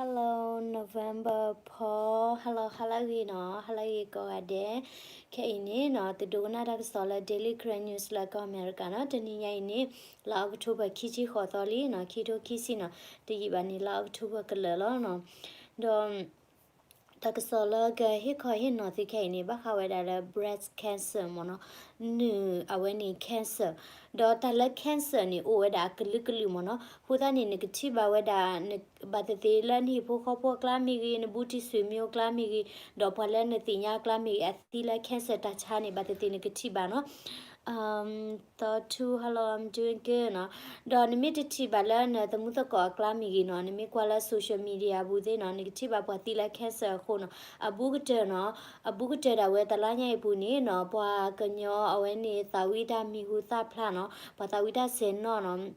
Hello November ဖီ, hello ဟါလၢအဂ့ၤနီၤ, ဟါလၢအဂ့ၤကိးဂၤဒဲး. ခဲအံၤန့ၣ်နီၤ သုဒိကနၣ်တၢ်ကစီၣ်လၢ Daily Karen News လၢကီၢ်အမဲရကၤနီၤ. တနံၤညါအံၤန့ၣ် လါ October ခံဆံဃိးသီလံနီၤ, ခံထိခံဆံနီၤ, တယံာ်ဘၣ်န့ၣ် လါ October ကလၢာ်လီၤနီၤ. ဒီး တၢ်ကစီၣ်လၢကဟ့ၣ်ခီဟ့ၣ်နီၤသုခဲအံၤန့ၣ် ဘၣ်ဃးဝဲဒၣ်လၢ breast cancer မ့ၢ်နီၤ, နုာ်အဝဲန့ၣ် cancer. ဒီးတၢ်လၢ cancer န့ၣ် အိၣ်ဝဲဒၣ်အကလုာ်ကလုာ်မ့ၢ်နီၤ. အဃိသတးန့ၣ် နကထံၣ်ဘၣ်ဝဲဒၣ် ဘၣ်သ့ၣ်သ့ၣ်လၢနဟံၣ်ဖိဃီဖိအကျါမ့ၢ်ဂ့ၤ, နဘူးတံၢ်ဆွေမျိုးအကျါမ့ၢ်ဂ့ၤ, ဒီးပှၤလၢနသ့ၣ်ညါအကျါမ့ၢ်ဂ့ၤ အသံလၢ cancer တၢ်ဆါန့ၣ် ဘၣ်သ့ၣ်သ့ၣ်နကထံၣ်ဘၣ်နီၤ. သီထူ hello, I'm doing good နီၤ. ဒီးနမ့ၢ်တထံၣ်ဘၣ်လၢနသမူသကိးအကျါမ့ၢ်ဂ့ၤနီၤ, နမ့ၢ်ကွၢ်လၢ social media အပူၤသ့ၣ်နီၤ, နကထံၣ်ဘၣ်ပှၤသံလၢ cancer အဃိနီၤ, အဘူးကတၢၢ်နီၤ, အဘူးကတၢၢ်ဒၣ်ဝဲတလါညါအံၤအပူၤန့ၣ်နီၤ, ပှၤကညီအဝဲန့ၣ် သးဝံၣ်တၢ်မံၤဟူသၣ်ဖျါနီၤ, ပှၤသးဝံၣ်တၢ်ဆဲးနီၣ်နီၤ.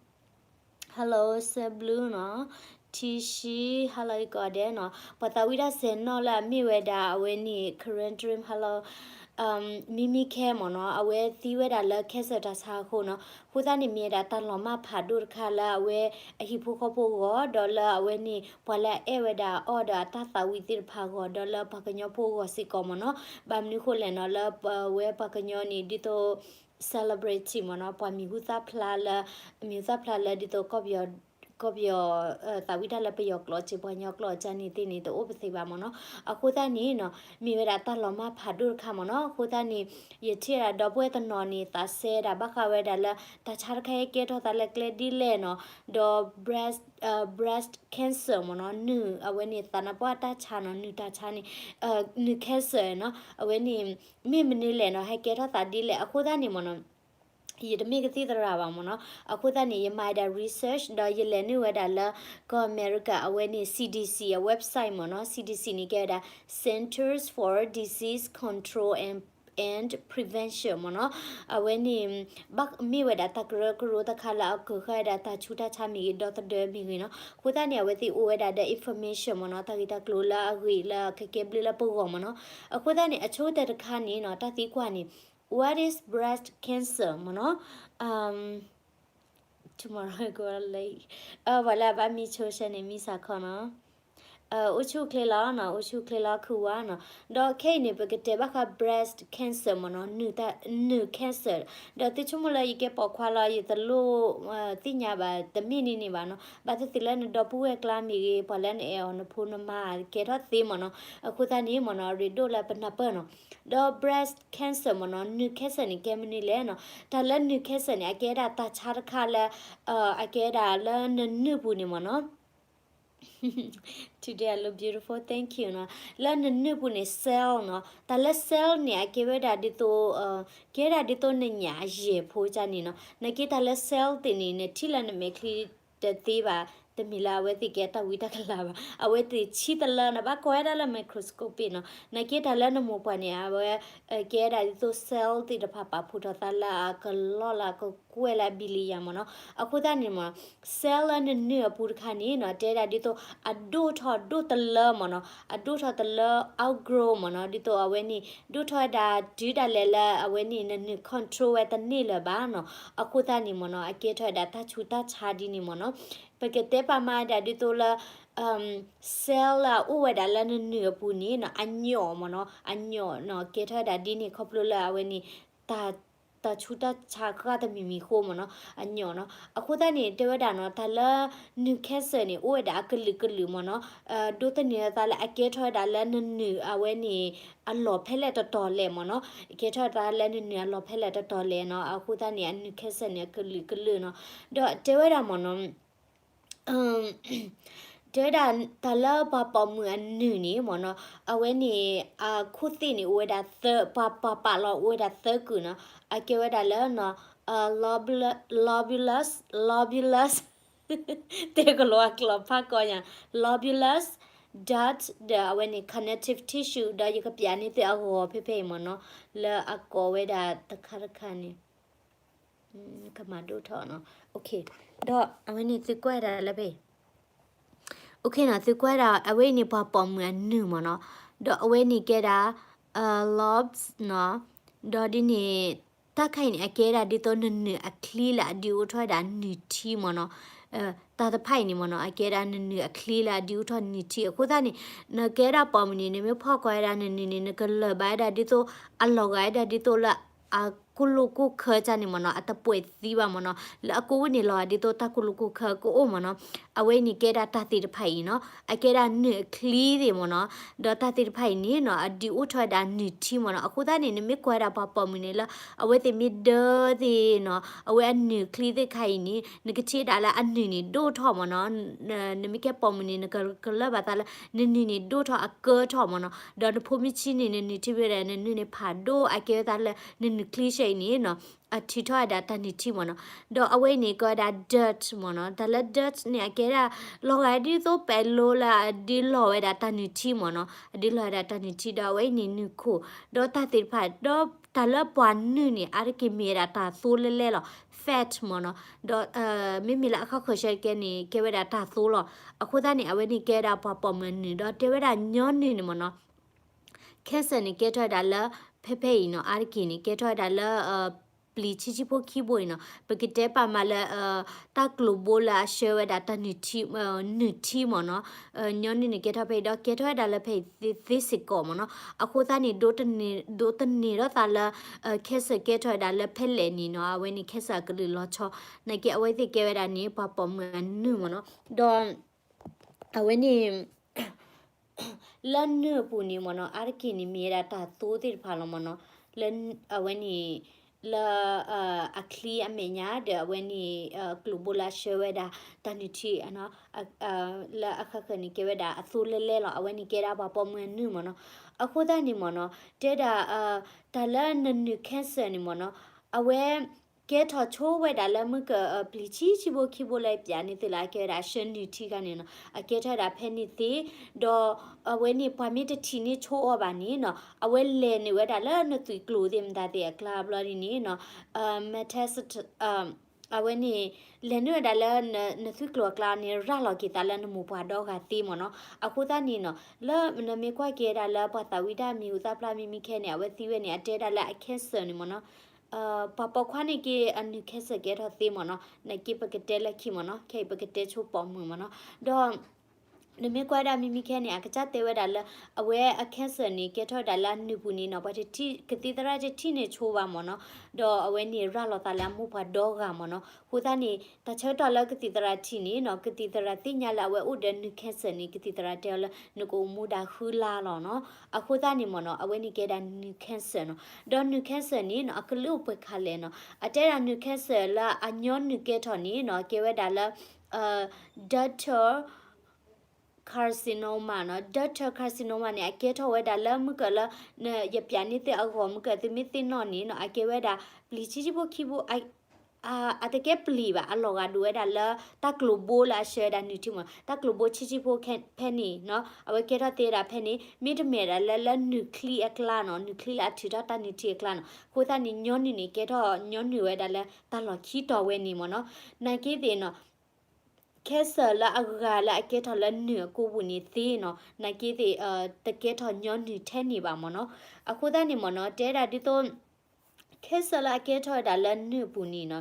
Hello စဲဘျုးနီၤ, ထံဆံ ဟါလၢအဂ့ၤကိးဂၤဒဲးနီၤ, ပှၤသးဝံၣ်တၢ်ဆဲးနီၣ်လၢအမ့ၢ်ဝဲဒၣ်အဝဲန့ၣ် Karen Dream, hello မံမံခဲမ့ၢ်နီၤ, အဝဲသံဝဲဒၣ်လၢ cancer တၢ်ဆါအဃိနီၤ. အဃိသတးန့ၣ် မ့ၢ်ဝဲဒၣ်တၢ်လီၤမၢ်ဖးဒိၣ်တခါလၢအဝဲအဟံၣ်ဖိဃီဖိအဂီၢ်, ဒီးလၢအဝဲန့ၣ် ပှၤလၢအအဲၣ်ဝဲဒၣ်အီၤဒီးအတၢ်သးဝံၣ်သ့ၣ်တဖၣ်အဂီၢ်, ဒီးလၢပှၤကညီဖိအဂီၢ်စ့ၢ်ကီးမ့ၢ်နီၤ. ဘၣ်မနုၤဃိလဲၣ်နီၤ, လၢပဝဲပှၤကညီန့ၣ် ဒ်သိး celebrity မ့ၢ်နီၤ, ပှၤမံၤဟူသၣ်ဖျါလၢ, မံၤဟူသၣ်ဖျါလၢဒ်သိး ကီၢ်ပယီၤ, ကီၢ်ပယီၤသးဝံၣ်တၢ်လၢပယီၤကျိာ်စ့ၢ် ပှၤကညီကျိာ်ကန့ၣ်သ့ၣ်န့ၣ် တအိၣ်ပသ့ဘၣ်မ့ၢ်နီၤ. အဃိသတးန့ၣ်နီၤ, မ့ၢ်ဝဲဒၣ်တၢ်လီၤမၢ်ဖးဒိၣ်တခါမ့ၢ်နီၤ. အဃိသတးန့ၣ် ယထံၣ်ဝဲဒၣ်ဒီပုၢ်ဝဲၢ်တနီၤန့ၣ် သးစဲဒၣ်ဘၣ်ဃးဝဲဒၣ်လၢ တၢ်ဆါတခါအံၤကဲထီၣ်သးလၢကျဲဒ်လဲၣ်နီၤ, ဒီး breast, breast cancer မ့ၢ်နီၤ, နုာ်အဝဲန့ၣ် သးနါပှၢ်တၢ်ဆါနီၤ, နုာ်တၢ်ဆါန့ၣ်, နုာ် cancer နီၤ, အဝဲန့ၣ် မ့ၢ်မနုၤလဲၣ်နီၤ, ဟဲကဲထီၣ်သးဒ်လဲၣ်. အဃိသတးန့ၣ်မ့ၢ်နီၤ ယတမ့ၢ်ကသံၣ်သရၣ်ဘၣ်မ့ၢ်နီၤ. အဃိသတးန့ၣ် ယမၤဒၣ် research ဒီးယလဲၤနုာ်ဝဲဒၣ်လၢ ကီၢ်အမဲရကၤ အဝဲန့ၣ် C D C အ website မ့ၢ်နီၤ. C D C န့ၣ်ကဲဝဲဒၣ် Centers for Disease Control and, and Prevention မ့ၢ်နီၤ. အဝဲန့ၣ် ဘၣ်မ့ၢ်ဝဲဒၣ်တၢ်ကရၢကရိတခါလၢအကၢၤဃာ်ဝဲဒၣ်တၢ်ဆူးတၢ်ဆါမ့ၢ်ဂ့ၤ ဒီသဒၢမ့ၢ်ဂ့ၤနီၤ. အဃိသတးန့ၣ် အဝဲသ့ၣ်အိၣ်ဝဲဒၣ်ဒီး information မ့ၢ်နီၤ, တၢ်ဂ့ၢ်တၢ်ကျိၤလၢအဂ့ၤလၢကကဲဘျုးလၢပဂီၢ်မ့ၢ်နီၤ. အဃိသတးန့ၣ် အဆိကတၢၢ်တခါန့ၣ်နီၤ, တၢ်သံကွၢ်န့ၣ် what is breast cancer မ့ၢ်နီၤ. Tomorrow go late. ပှၤလၢအဘၣ်မံဆိဆၢန့ၣ် မံစးခီနီၤ. အိၣ်ဆူၣ်ချ့လီၤနီၤ, အိၣ်ဆူၣ်ချ့လီၤခုဝါနီၤ. ဒီးခဲအံၤန့ၣ် ပကတဲဘၣ်ဃး breast cancer မ့ၢ်နီၤ, နုာ် cancer. ဒီးသုဆိကမိၣ်လၢယကဲပိာ်ခွါလီၤ ယတလိၣ်သ့ၣ်ညါဘၣ်တမ့ၢ်န့ၣ်န့ၣ်ဘၣ်နီၤ. ဘၣ်သ့ၣ်သ့ၣ်လၢနဒီပုၢ်ဝဲၢ်ကျါမ့ၢ်ဂ့ၤ, ပှၤလၢနအဲၣ်အီၤနဖိနမါကဲထီၣ်သ့မ့ၢ်နီၤ. အဃိသတးန့ၣ်မ့ၢ်နီၤ ရ့ဒိၣ်လၢပနၢ်ပၢၢ်နီၤ. ဒီး breast cancer မ့ၢ်နီၤ, နုာ် cancer န့ၣ် ကဲမနုၤလဲၣ်နီၤ. တၢ်လၢနုာ် cancer န့ၣ် အကဲဒၣ်တၢ်ဆါတခါလၢ အကဲဒၣ်လၢနနုာ်ပူၤန့ၣ်မ့ၢ်နီၤ. Today I look beautiful, thank you နီၤ. လၢနနုာ်ပူၤန့ၣ် cell နီၤ. တၢ်လၢ cell န့ၣ် အကဲဝဲဒၣ်ဒ်သိး, ကဲဒၣ်ဒ်သိးနညၣ်အယဲၢ်ဖိကန့ၣ်နီၤ. နာ်က့တၢ်လၢ cell သ့ၣ်န့ၣ် နထံၣ်လၢနမဲာ်ချံတသ့ဘၣ်, တမ့ၢ်လၢအဝဲသ့ၣ်ကဲတၢ်ဝံတၢ်ကလၤဘၣ်. အဝဲသ့ၣ်ဆံတလၢ နဘၣ်ကွၢ်ဝဲဒၣ်လၢ microscope နီၤ. နာ်က့တၢ်လၢနမိၢ်ပှၢ်န့ၣ် အဝဲ ကဲဒၣ်ဒ်သိး cell သ့ၣ်တဖၣ်ပာ်ဖှိၣ်ထီၣ်သးလၢအကလီၢ်လၢအကကွဲၢ်လၢအ billion မ့ၢ်နီၤ. အဃိသတးန့ၣ်မ့ၢ် cell လၢနနုာ်အပူၤတခါန့ၣ်နီၤ, တဲဒၣ်ဒ်သိးအဒိၣ်ထီၣ်ဒိၣ်တလၢမ့ၢ်နီၤ, အဒိၣ်ထီၣ်တလၢ outgrow မ့ၢ်နီၤ, ဒ်သိးအဝဲန့ၣ် ဒိၣ်ထီၣ်ဝဲဒၣ်တုၤဒၣ်လဲာ်လၢအဝဲန့ၣ် နနုာ် control ဝဲတန့ၢ်လၢၤဘၣ်နီၤ. အဃိသတးန့ၣ်မ့ၢ်နီၤ, အကဲထီၣ်ဝဲဒၣ်တၢ်ဆူးတၢ်ဆါဒ်န့ၣ်မ့ၢ်နီၤ. ပကတဲပာ်မၤဝဲဒၣ်ဒ်သိးလၢ cell လၢအအိၣ်ဝဲဒၣ်လၢနနုာ်အပူၤန့ၣ်နီၤ, အညိးမ့ၢ်နီၤ, အညိးနီၤ, ကဲထီၣ်ဝဲဒၣ်ဒ်န့ၣ် ခီဖျိလၢအဝဲန့ၣ် တၢ် တၢ်ဆူးတၢ်ဆါဃၣ်တမံၤမံၤအဃိမ့ၢ်နီၤ, အညိးနီၤ. အဃိသတးန့ၣ် တဲဝဲဒၣ်နီၤ, တၢ်လၢနုာ် cancer န့ၣ် အိၣ်ဝဲဒၣ်အကလုာ်ကလုာ်မ့ၢ်နီၤ, ဒိးသန့ၤအသးလၢအကဲထီၣ်ဝဲဒၣ်လၢနနုာ်အဝဲန့ၣ် အလီၢ်ဖဲလဲၣ်တတီၤလဲၣ်မ့ၢ်နီၤ, ကဲထီၣ်ဝဲဒၣ်လၢနနုာ်အလီၢ်ဖဲလဲၣ်တတီၤလဲၣ်နီၤ. အဃိသတးန့ၣ် အနုာ် cancer န့ၣ် အကလုာ်ကလုာ်နီၤ. ဒီးတဲဝဲဒၣ်မ့ၢ်နီၤ တဲဝဲဒၣ်တၢ်လၢပှၤပိာ်မုၣ်အနုာ်န့ၣ်မ့ၢ်နီၤ, အဝဲန့ၣ် အခိၣ်သ့ၣ်န့ၣ် အိၣ်ဝဲဒၣ်သၢ, ပှၤပာ်ပာ်လီၤအိၣ်ဝဲဒၣ်သၢကုာ်နီၤ, အကဲဝဲဒၣ်လၢ lobulus, lobulus, တဲကလီၤအကျိာ်ဖးကီညါ, lobulus, duct ဒီးအဝဲန့ၣ် connective tissue ဒီးယကပျးန့ၢ်သုအဂီၤဖဲဖဲအံၤမ့ၢ်နီၤ, လၢအကိးဝဲဒၣ်တခါတခါန့ၣ် ကမၤဒိၣ်ထီၣ်နီၤ. ဒီးအဝဲန့ၣ်သုကွၢ်ဒၣ်လၢဖဲ OK နီၤ, သုကွၢ်ဒၣ် အဝဲအံၤန့ၣ် ပှၤပိာ်မုၣ်အနုာ်မ့ၢ်နီၤ, ဒီးအဝဲန့ၣ်ကဲဒၣ် lobes နီၤ, ဒီးဒ်န့ၣ် တၢ်ခါအံၤန့ၣ် အကဲဒၣ်ဒ်သိးနနုာ်အချံလၢအဒုးအိၣ်ထီၣ်ဝဲဒၣ်နုာ်ထံမ့ၢ်နီၤ, တၢ်တဖၣ်အံၤန့ၣ်မ့ၢ်နီၤ အကဲဒၣ်နနုာ်အချံလၢအဒုးအိၣ်ထီၣ်နုာ်ထံ အဃိသတးန့ၣ် နကဲဒၣ်ပိာ်မုၣ်န့ၣ် နမ့ၢ်ဖီၣ်ကွၢ်ဝဲဒၣ်နနုာ်န့ၣ် နကလၢာ်ဘၣ်ဝဲဒၣ်ဒ်သိး အလီၤဂာ်ဝဲဒၣ်ဒ်သိးလၢ အကိၣ်လိာ်ကိၣ်ခၢတၢ်န့ၣ်မ့ၢ်နီၤ အတပှဲၤသံဘၣ်မ့ၢ်နီၤ လၢအကိၣ်ဝဲန့ၣ်လီၤဂာ်ဒ်သိးတၢ်ကိၣ်လိာ်ကိၣ်ခၢကအိၣ်မ့ၢ်နီၤ အဝဲအံၤန့ၣ်ကဲဒၣ်တၢ်သ့ၣ်တဖၣ်အံၤနီၤ အကဲဒၣ်နုာ်အချံသ့ၣ်မ့ၢ်နီၤ ဒီးတၢ်သ့ၣ်တဖၣ်အံၤန့ၣ်နီၤ အဒုးအိၣ်ထီၣ်ဝဲဒၣ်နုာ်ထံမ့ၢ်နီၤ အဃိသတးန့ၣ် နမ့ၢ်ကွၢ်ဝဲဒၣ်ပှၤပိာ်မုၣ်န့ၣ်လၢ အဝဲသ့ၣ်မ့ၢ်ဒၢသ့ၣ်နီၤ အဝဲအနုာ်ချံသ့ၣ်တခါအံၤန့ၣ် နကထံၣ်ဒၣ်လၢအနုာ်န့ၣ်ဒိၣ်ထီၣ်မ့ၢ်နီၤ နမ့ၢ်ကဲပိာ်မုၣ်န့ၣ် နကကလၢာ်ဘၣ်သးလၢ နနုာ်န့ၣ်ဒိၣ်ထီၣ်အကၢထီၣ်မ့ၢ်နီၤ ဒီးနဖိမ့ၢ်ဆံးန့ၣ် နနုာ်ထံဝဲဒၣ် နနုာ်န့ၣ်ဖးဒိၣ် အကဲဝဲသးလၢ နနုာ်ချံဆၢအံၤန့ၣ်နီၤ အထုးထီၣ်ဝဲဒၣ်တၢ်နုာ်ထံမ့ၢ်နီၤ ဒီးအဝဲအံၤန့ၣ် ကိးဝဲဒၣ် dirt မ့ၢ်နီၤ တၢ်လၢ dirt န့ၣ် အကဲဒၣ် လီၤဂာ်ဒ်သိးပဲၤလိလၢအဒုးလီၤဝဲဒၣ်တၢ်နုာ်ထံမ့ၢ်နီၤ အဒုးလီၤဝဲဒၣ်တၢ်နုာ်ထံ ဒီးအဝဲအံၤန့ၣ်နုာ်ခိၣ် ဒီးတၢ်သ့ၣ်တဖၣ် ဒီးတၢ်လၢပှၤနုာ်န့ၣ် အါတက့ၢ်မ့ၢ်ဝဲဒၣ်တၢ်သိလၢလဲလီၤ fat မ့ၢ်နီၤ ဒီး မ့မ့ၢ်လၢအခီၣ်ဃၢၤဆၢကဲန့ၣ် ကဲဝဲဒၣ်တၢ်သိလီၤ အဃိသတးန့ၣ် အဝဲန့ၣ်ကဲဝဲဒၣ်ပှၤပိာ်မုၣ်အနုာ် ဒီးတဲဝဲဒၣ်ညီနုာ်န့ၣ်မ့ၢ်နီၤ cancer န့ၣ် ကဲထီၣ်ဝဲဒၣ်လၢ ဖဲဖဲအံၤနီၤ အါတက့ၢ်န့ၣ် ကဲထီၣ်ဝဲဒၣ်လၢ ပျံၤဆံဆံဖိခံဘိအံၤနီၤ ပကတဲပာ်မးလၢ တၢ်ကျိၤဘိလၢအဆှၢဝဲဒၣ်တၢ်နုာ်ထံ နုာ်ထံမ့ၢ်နီၤ ညီနုာ်န့ၣ် ကဲထီၣ်ဖဲအံၤ ဒီးကဲထီၣ်ဝဲဒၣ်လၢဖဲအံၤသ့စ့ၢ်ကီးမ့ၢ်နီၤ အဃိသတးန့ၣ် ဒိးသန့ၤထီၣ်သးလၢ cancer ကဲထီၣ်ဝဲဒၣ်လၢဖဲလဲၣ်န့ၣ်နီၤ အဝဲန့ၣ် cancer အကလုာ်လီၤဆီ နာ်က့အဝဲသ့ၣ်ကဲဝဲဒၣ်န့ၣ် ပှၤပိာ်မုၣ်အနုာ်မ့ၢ်နီၤ ဒီး အဝဲန့ၣ် လၢနုာ်အပူၤန့ၣ်မ့ၢ်နီၤ အါတက့ၢ်န့ၣ် မ့ၢ်ဝဲဒၣ်တၢ်သိသ့ၣ်တဖၣ်လီၤမ့ၢ်နီၤ လၢအဝဲန့ၣ် လၢ အချံအမဲာ်ညါ ဒီးအဝဲန့ၣ် ကျိၤဘိလၢအဆှၢဝဲဒၣ် တၢ်နုာ်ထံ လၢအခါဃၢၤန့ၣ် ကဲဝဲဒၣ်အသိလၢလဲလီၤ အဝဲန့ၣ်ကဲဒၣ်ပှၤပိာ်မုၣ်အနုာ်မ့ၢ်နီၤ အဃိသတးန့ၣ်မ့ၢ်နီၤ တဲဒၣ် တၢ်လၢနနုာ် cancer န့ၣ်မ့ၢ်နီၤ အဝဲ ကဲထီၣ်ဆိဝဲဒၣ်လၢမုၢ်က ပျံၤဆံဆံဖိခံဘိလၢပျးန့ၢ်သုလၢအကဲဝဲဒၣ်အဆှၢနုာ်ထံခါန့ၣ်နီၤ အကဲထီၣ်ဝဲဒၣ်ဖဲန့ၣ်သ့ ဒီးအဝဲန့ၣ်ပှၤမ့ၢ်တထံၣ်န့ၢ်ဆိအီၤဘၣ်န့ၣ်နီၤ အဝဲလဲၤနုာ်ဝဲဒၣ်လၢနသွံၣ်ကျိၤသ့ၣ်မတၤသ့ၣ်အကျါဘျီဒ်န့ၣ်နီၤ metastasis အဝဲန့ၣ် လဲၤနုာ်ဝဲဒၣ်လၢနသွံၣ်ကျိၤအကျါန့ၣ် ရၤလီၤက့ၤသးလၢနမိၢ်ပှၢ်ဒီဂၤသ့မ့ၢ်နီၤ အဃိသတးန့ၣ်နီၤ လၢနမ့ၢ်ကွၢ်က့ၤဝဲဒၣ်လၢပှၤသးဝံၣ်တၢ်မံၤဟူသၣ်ဖျါမံၤမံၤခဲန့ၣ် အဝဲသံဝဲန့ၣ် အတဲဒၣ်လၢအ cancer န့ၣ်မ့ၢ်နီၤ ပှၤပိာ်ခွါန့ၣ်က့ အနုာ် cancer ကဲထီၣ်သ့မ့ၢ်နီၤ နာ်က့ပကတဲလၢခံမ့ၢ်နီၤ ခဲအံၤပကတဲဆိပိာ်မုၣ်မ့ၢ်နီၤ ဒီး နမ့ၢ်ကွၢ်ဒၣ်မံၤမံၤခဲန့ၣ် အကစၢ်တဲဝဲဒၣ်လၢ အဝဲအ cancer န့ၣ် ကဲထီၣ်ဝဲဒၣ်လၢအနုာ်ပူၤန့ၣ်နီၤ ပှၤတထံၣ် ကသံၣ်သရၣ်တထံၣ်န့ၢ်ဆိဘၣ်မ့ၢ်နီၤ ဒီးအဝဲန့ၣ်ရၤလီၤသးလၢအမိၢ်ပှၢ်ဒီဂၤမ့ၢ်နီၤ အဃိသတးန့ၣ် တၢ်ဆၢကတီၢ်လၢကသံၣ်သရၣ်ထံၣ်န့ၣ်နီၤ ကသံၣ်သရၣ်သ့ၣ်ညါလၢအဝဲအိၣ်ဒီးနုာ် cancer န့ၣ် ကသံၣ်သရၣ်တဲအီၤလၢ နကအိၣ်မူဒၣ်ဃုလါလီၤနီၤ အဃိသတးန့ၣ်မ့ၢ်နီၤ အဝဲန့ၣ်ကဲဒၣ်နုာ် cancer နီၤ ဒီးနုာ် cancer န့ၣ်နီၤ အကလုာ်အိၣ်ပှဲၤခါလဲၣ်နီၤ အတဲဒၣ်နုာ် cancer လၢအညီနုာ်ကဲထီၣ်န့ၣ်နီၤ ကဲဝဲဒၣ်လၢ ductal carcinoma နီၤ ductal carcinoma န့ၣ် အကဲထီၣ်ဝဲဒၣ်လၢမုၢ်ကၢၢ်လၢ ယပျးန့ၢ်သုအဂီၢ် မုၢ်ကၢၢ်သုမ့ၢ်သ့ၣ်နီၣ်န့ၣ်နီၤ အကဲဝဲဒၣ် ပျံၤဆံဆံဖိခံဘိ အတကဲပျံၤဘၣ် အလီၤဂာ်ဒိၣ်ဝဲဒၣ်လၢ တၢ်ကျိၤဘိလၢအဆှၢဝဲဒၣ်နုာ်ထံမ့ၢ် တၢ်ကျိၤဘိဆံဆံဖိဖဲန့ၣ်နီၤ အဝဲကဲထီၣ်သ့ဝဲဒၣ်ဖဲန့ၣ် မ့တမ့ၢ်ဒၣ်လၢ လၢနုာ်ချံအကျါနီၤ နုာ်ချံလၢအထုးထီၣ်တၢ်နုာ်ထံအကျါနီၤ အဃိသတးန့ၣ် ညီနုာ်န့ၣ် ကဲထီၣ်ညီနုာ်ဝဲဒၣ်လၢတၢ်လီၢ်ခံတီၤဝဲန့ၣ်မ့ၢ်နီၤ နာ်က့သ့ၣ်နီၤ cancer လၢအဂၤလၢအကဲထီၣ်လၢနုာ်အကိာ်ပူၤန့ၣ်သ့နီၤ နာ်က့သ့ၣ် တကဲထီၣ်ညီနုာ်ထဲန့ၣ်ဘၣ်မ့ၢ်နီၤ အဃိသတးန့ၣ်မ့ၢ်နီၤ တဲဒၣ်ဒ်သိး cancer လၢအကဲထီၣ်ဝဲဒၣ်လၢနုာ်အပူၤန့ၣ်နီၤ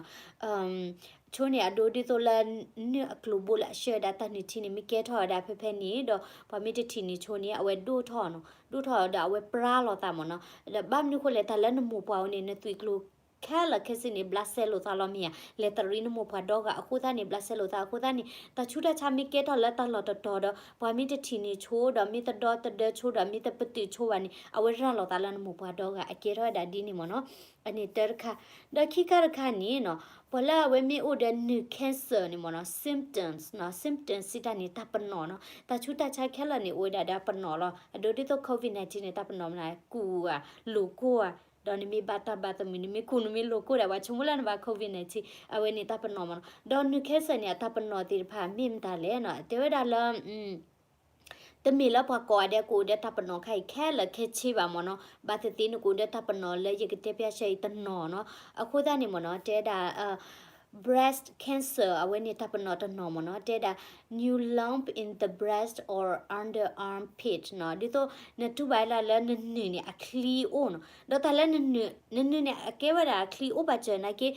ဆိန့ၣ်အဒိဒ်သိးလၢ နုာ်အကျိၤဘိလၢအဆှၢဝဲဒၣ်တၢ်နုာ်ထံန့ၣ် မ့ၢ်ကဲထီၣ်ဝဲဒၣ်ဖဲဖဲန့ၣ်ဒီး ပှၤမ့ၢ်တထံၣ်န့ၢ်ဆိန့ၣ် အဝဲဒိၣ်ထီၣ်နီၤ ဒိၣ်ထီၣ်ဒီးအဝဲပြါလီၤသးမ့ၢ်နီၤ ဒီးဘၣ်မနုၤဃိလဲၣ် တၢ်လၢနမိၢ်ပှၢ်ဝဲန့ၣ် နသွံၣ်ကျိၤ ခဲလၢာ်ခဲဆ့န့ၣ် ဘျးစဲလိာ်သးလီၤမ့ၢ်ဧါ လဲၤတရံးနမိၢ်ပှၢ်ဒီဂၤအဃိသတးန့ၣ် ဘျးစဲလိာ်သးအဃိသတးန့ၣ် တၢ်ဆူးတၢ်ဆါမ့ၢ်ကဲထီၣ်လၢတၢ်လီၢ်တတီၤဒီး ပှၤမ့ၢ်တထံၣ်န့ၢ်ဆိဒီး မ့ၢ်တဒီတဒၢဆိဒီး မ့ၢ်တပတုာ်ဆိဘၣ်န့ၣ် အဝဲရၤလီၤသးလၢနမိၢ်ပှၢ်ဒီဂၤ အကဲထီၣ်ဝဲဒၣ်ဒ်န့ၣ်မ့ၢ်နီၤ အန့ၣ်တၢတခါ ဒီးခံခါတခါန့ၣ်နီၤ ပှၤလၢအဝဲမ့ၢ်အိၣ်ဒီးနုာ် cancer န့ၣ်မ့ၢ်နီၤ symptoms နီၤ symptoms စံးတၢ်န့ၣ် တၢ်ပနီၣ်နီၤ တၢ်ဆူးတၢ်ဆါခဲလၢာ်န့ၣ် အိၣ်ဝဲဒၣ်ဒီးပနီၣ်လီၤ အဒိဒ်သိး covid nineteen န့ၣ် တၢ်ပနီၣ်မနုၤလဲၣ် ကူၣ်ဧါ လိၤကိၢ်ဧါ ဒီးနမ့ၢ်ဘၣ်တၢ်ဘၣ်သမုာ် နမ့ၢ်ကူၣ်နမ့ၢ်လိၤကိၢ်ဒီး ပှၤဆိကမိၣ်လၢနဘၣ် covid nineteen အဝဲန့ၣ်တၢ်ပနီၣ်မ့ၢ်နီၤ ဒီးနုာ် cancer န့ၣ် အတၢ်ပနီၣ်သ့ၣ်တဖၣ်မ့ၢ်မတၤလဲၣ်နီၤ တဲဝဲဒၣ်လၢ တမ့ၢ်လၢပှၤကိးဂၤဒဲးကအိၣ်ဒီးတၢ်ပနီၣ်ခါအံၤခဲလၢာ်ခဲဆ့ဘၣ်မ့ၢ်နီၤ ဘၣ်သ့ၣ်သ့ၣ်နကအိၣ်ဒီးတၢ်ပနီၣ်လၢယကတဲဖျါဆၢအံၤတနီၤနီၤ အဃိသတးန့ၣ်မ့ၢ်နီၤ တဲဒၣ် breast cancer အဝဲန့ၣ်တၢ်ပနီၣ်တနီၤမ့ၢ်နီၤ တဲဒၣ် new lump in the breast or under armpit နီၤ ဒ်သိး နတူၢ်ဘၣ်ဒၣ်လၢနနုာ်န့ၣ်အချံအိၣ်နီၤ ဒီးတၢ်လၢနနုာ် နနုာ်န့ၣ် အကဲဝဲဒၣ်အချံအိၣ်ပာ်စၢၤနာ်က့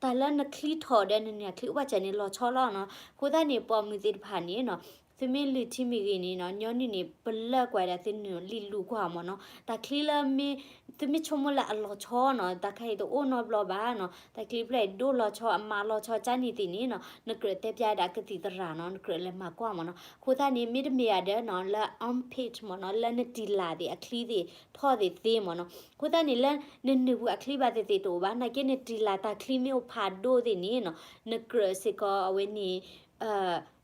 တၢ်လၢနချံထီၣ်ဒီးနနုၢ်အချံအိၣ်ဘၣ်စၢၤန့ၣ် လီၤဆီလီၤနီၤ. အဃိသတးန့ၣ် ပိာ်မုၣ်သ့ၣ်တဖၣ်န့ၣ်နီၤ, သုမ့ၢ်လုၢ်ထံမ့ၢ်ဂ့ၤန့ၣ်နီၤ, ညီနုၢ်န့ၣ် ပလၢကွၢ်ဒၣ်သုနုၢ်လံၤလူၤကွၢ်မ့ၢ်နီၤ. တၢ်ချံလၢမ့ၢ် သုမ့ၢ်ဆိကမိၣ်လၢအလီၤဆီနီၤ, တၢ်ခါအံၤတအိၣ်နီတဘျီဘၣ်နီၤ. တၢ်ချံဖျၢၣ်အံၤဒိၣ်လီၤဆီ အမးလီၤဆီကၠါန့ၣ်သ့ၣ်န့ၣ်နီၤ, နကြၢးတဲဖျါဒၣ်ကသံၣ်သရၣ်နီၤ, နကြၢးလဲၤမၤကွၢ်မ့ၢ်နီၤ. အဃိသတးန့ၣ် မ့တမ့ၢ်ဧါဒီးနီၤ, လၢ armpit မ့ၢ်နီၤ, လၢနတံၤလၢ်သ့ၣ်အချံသ့ၣ်ထီၣ်သ့ၣ်သ့မ့ၢ်နီၤ. အဃိသတးန့ၣ် လၢနနုၢ်ပူၤအချံဘၣ်သ့ၣ်သ့ၣ်တအိၣ်ဘၣ်, နာ်က့နတံၤလၢ်တၢ်ချံမ့ၢ်အိၣ်ဖးဒိၣ်သ့ၣ်န့ၣ်နီၤ, နကြၢးစ့ၢ်ကီးအဝဲန့ၣ်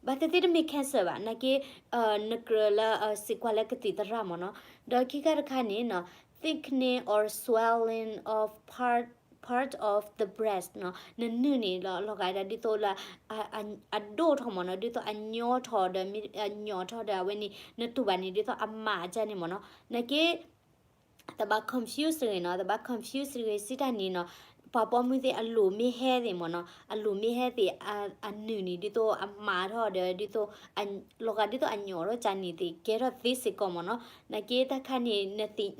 ဘၣ်သ့ၣ်သ့ၣ်တမ့ၢ် cancer ဘၣ်, နာ်က့ နကြၢးလၢ စံးကွၢ်လၢကသံၣ်သရၣ်မ့ၢ်နီၤ. ဒီးခံခါတခါန့ၣ်နီၤ, thickening or swelling of part, part of the breast နီၤ, နနုၢ်န့ၣ်လီၤ လီၤဂာ်ဒၣ်ဒ်သိးလၢ အဒိၣ်ထီၣ်မ့ၢ်နီၤ, ဒ်သိးအညီထီၣ်ဒီး မ့ၢ်အညီထီၣ်ဒီးအဝဲန့ၣ် နတူၢ်ဘၣ်န့ၣ် ဒ်သိးအမးအကၢန့ၣ်မ့ၢ်နီၤ. နာ်က့ တဘၣ် confuse တဂ့ၤနီၤ, တဘၣ် confuse တဂ့ၤ စံးတၢ်န့ၣ်နီၤ, ပှၤပိာ်မုၣ်သ့ၣ်အလိၤမ့ၢ်ဟဲသ့ၣ်မ့ၢ်နီၤ, အလိၤမ့ၢ်ဟဲသ့ၣ် အနုၢ်န့ၣ် ဒ်သိးအမးထီၣ်ဒီး ဒ်သိး လီၤဂာ်ဒ်သိးအညီထီၣ်ကၠါန့ၣ်သ့ၣ် ကဲထီၣ်သ့စ့ၢ်ကီးမ့ၢ်နီၤ. နာ်က့တၢ်ခါန့ၣ်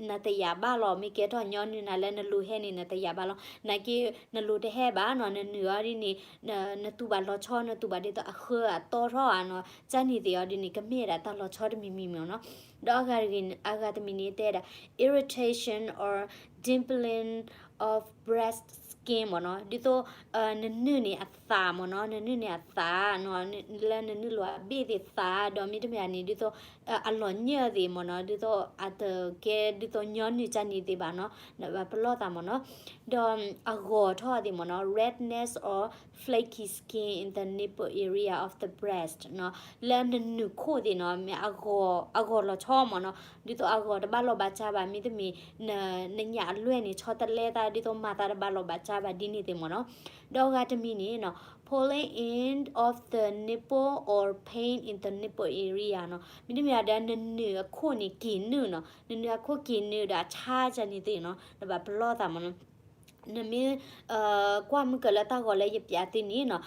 နတယာ်ဘၣ်လီၤ, မ့ၢ်ကဲထီၣ်ညီနုၢ်နၤလၢနလိၤဟဲန့ၣ် နတယာ်ဘၣ်လီၤ. နာ်က့ နလိၤတဟဲဘၣ်နီၤ, နနုၢ်အီၤဒ်န့ၣ် နတူၢ်ဘၣ်လီၤဆီ နတူၢ်ဘၣ်ဒ်သိးအဃၢအတီထီၣ်ဧါနီၤ, ကၠါန့ၣ်သ့ၣ်အီၤဒ်န့ၣ် ကမ့ၢ်ဒၣ်တၢ်လီၤဆီတမံၤမံၤမ့ၢ်နီၤ. ဒီးအဂၤတဂ့ၤ အဂၤတမံၤန့ၣ်တဲဒၣ် irritation or dimpling of breast skin မ့ၢ်နီၤ, ဒ်သိး နနုၢ်န့ၣ်အသးမ့ၢ်နီၤ, နနုၢ်န့ၣ်အသးနီၤ, လၢနနုၢ်လီၤအဘ့ၣ်သ့ၣ်သး ဒီးမ့တမ့ၢ်န့ၣ် ဒ်သိး အလီၤညၢၢ်သ့ၣ်မ့ၢ်နီၤ, ဒ်သိးအတကဲဒ်သိးညီနုၢ်ကၠါန့ၣ်သ့ၣ်ဘၣ်နီၤ, နဘၣ်ပလီၢ်သးမ့ၢ်နီၤ. ဒီးအဂီၤထီၣ်သ့ၣ်မ့ၢ်နီၤ, redness or flaky skin in the nipple area of the breast နီၤ, လၢနနုၢ်ခိၣ်သ့ၣ်နီၤ, မ့ၢ်အဂီၤလီၤဆီမ့ၢ်နီၤ, ဒ်သိးအဂီၤတဘၣ်လီၤဘၣ်ကၢဘၣ်, မ့တမ့ၢ် နညၣ်အလွဲၢ်န့ၣ် ဆီတလဲသး ဒ်သိးမၤသးတဘၣ်လီၤဘၣ်ကၢဘၣ်ဒ်န့ၣ်သ့ၣ်မ့ၢ်နီၤ. ဒီးအဂၤတမံၤန့ၣ်နီၤ, pulling in of the nipple or pain in the nipple area နီၤ, မ့တမ့ၢ်ဒီးနနုၢ်အခိၣ်န့ၣ်က့ၤနုာ်နီၤ, နနုၢ်အခိၣ်က့ၤနုာ်ဒီးအဆါကၢန့ၣ်သ့ၣ်နီၤ, နဘၣ်ပလီၢ်သးမ့ၢ်နီၤ. နမ့ၢ် ကွၢ်မုၢ်ကၢၤလၢတၢ်ဂီၤလၢယပျးသုန့ၣ်နီၤ,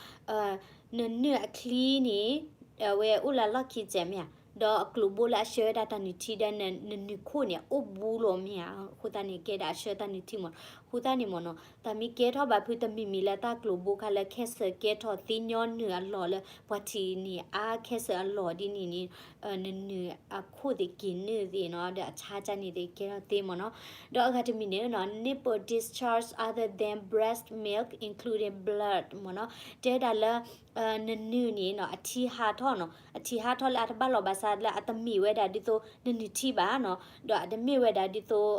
နနုၢ်အချံန့ၣ် အဝဲအိၣ်လၢအလီၢ်ခံစဲးမ့ၢ်ဧါ, ဒီးအကျိၤဘိလၢအဆှၢဝဲဒၣ်တၢ်နုၢ်ထံဒီး နနုၢ်ခိၣ်န့ၣ် အိၣ်ဘူးလီၤမ့ၢ်ဧါ, အဃိသတးန့ၣ် ကဲဒၣ်အဆှၢတၢ်နုၢ်ထံမ့ၢ်နီၤ. အဃိသတးန့ၣ်မ့ၢ်နီၤ, တၢ်မ့ၢ်ကဲထီၣ်ဘၣ်ဖုတမံၤမံၤလၢတၢ်ကျိၤဘိခါလၢ cancer ကဲထီၣ်သ့ညီနုၢ်အလီၢ်လၢ ပှၤထံၣ်န့ၣ်အါ cancer အလီၢ်ဒ်န့ၣ်န့ၣ် နနုၢ်အခိၣ်သ့ၣ်က့ၤနုာ်သ့ၣ်နီၤ, ဒီးအဆါကၢန့ၣ်သ့ၣ်ကဲထီၣ်သ့မ့ၢ်နီၤ. ဒီးအဂၤတမံၤန့ၣ်နီၤ, nipple discharge other than breast milk including blood မ့ၢ်နီၤ, တဲဒၣ်လၢ နနုၢ်န့ၣ်နီၤ အထံဟးထီၣ်နီၤ, အထံဟးထီၣ်လၢအတဘၣ်လီၤဘၣ်စးလၢအတမ့ၢ်ဝဲဒၣ်ဒ်သိးနနုၢ်ထံဘၣ်နီၤ, ဒီးအတမ့ၢ်ဝဲဒၣ်ဒ်သိး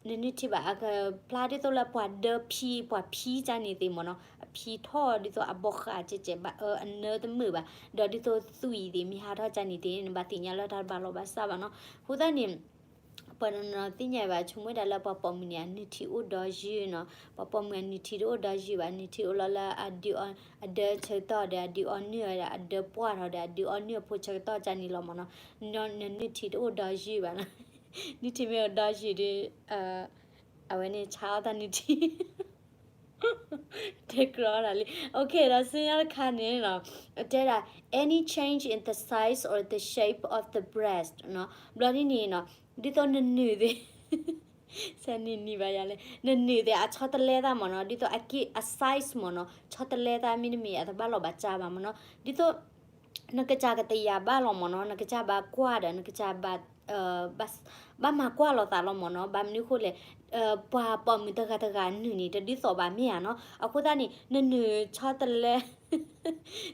နနုၢ်ထံဘၣ် အကဖျါဒ်သိးလၢပှၤဒၢဖံ ပှၤဖံကၢန့ၣ်သ့ၣ်မ့ၢ်နီၤ, အဖံထီၣ်ဒ်သိးအဘီဃးကဲကဲဘၣ် အနၢတမုာ်ဘၣ်, ဒီးဒ်သိးသွံၣ်သ့ၣ်မ့ၢ်ဟးထီၣ်ကၢန့ၣ်သ့ၣ် နဘၣ်သ့ၣ်ညါလၢတၢ်တဘၣ်လီၤဘၣ်စးဘၣ်နီၤ. အဃိသတးန့ၣ် ပှၤတနီၤသ့ၣ်ညါဘၣ် ဆိကမိၣ်ဒၣ်လၢပှၤပိာ်မုၣ်န့ၣ် အနုၢ်ထံအိၣ်ဒီယုၢ်နီၤ, ပှၤပိာ်မုၣ်အနုၢ်ထံတအိၣ်ဒီယုၢ်ဘၣ်, နုၢ်ထံအိၣ်လီၤလၢအဒုးအီ အဒၢဆၢကတီၢ်ဒီး အဒုးအီနုၢ်ဝဲဒၣ် အဒၢပှၢ်ထီၣ်ဒီး အဒုးအီနုၢ်အဖိဆၢကတီၢ်ကၢန့ၣ်လီၤမ့ၢ်နီၤ, နနုၢ်ထံတအိၣ်ဒီယုၢ်ဘၣ်နီၤ, နုၢ်ထံမ့ၢ်အိၣ်ဒီယုၢ်ဒီး အဝဲန့ၣ်ဆါအီၣ်တၢ်နုၢ်ထံ တဲကြီဒၣ်လံ. အိၣ်ခ့ ဒီးဆူညါတခါန့ၣ်နီၤ, တဲဒၣ် any change in the size or the shape of the breast နီၤ, ဘျီဒ်န့ၣ်နီၤ, ဒ်သိးနနုၢ်သ့ၣ် ဆဲနံၤနံၤဘၣ်ယၤလဲၣ်, နနုၢ်သ့ၣ်အဆီတလဲသးမ့ၢ်နီၤ, ဒ်သိးအက့ၢ်အ size မ့ၢ်နီၤ, ဆီတလဲသးမ့တမ့ၢ် အတဘၣ်လီၤဘၣ်စးဘၣ်မ့ၢ်နီၤ, ဒ်သိး နကစၢ်ကတယာ်ဘၣ်လီၤမ့ၢ်နီၤ, နကစၢ်ဘၣ်ကွၢ်ဒီး နကစၢ်ဘၣ် ဘၣ်မၤကွၢ်လိာ်သးလီၤမ့ၢ်နီၤ, ဘၣ်မနုၤဃိလဲၣ်, ပှၤပိာ်မုၣ်တဂၤတဂၤနုၢ်န့ၣ် တဒ်သိးဘၣ်မ့ၢ်ဧါနီၤ, အဃိသတးန့ၣ် နနုၢ်ဆီတလဲ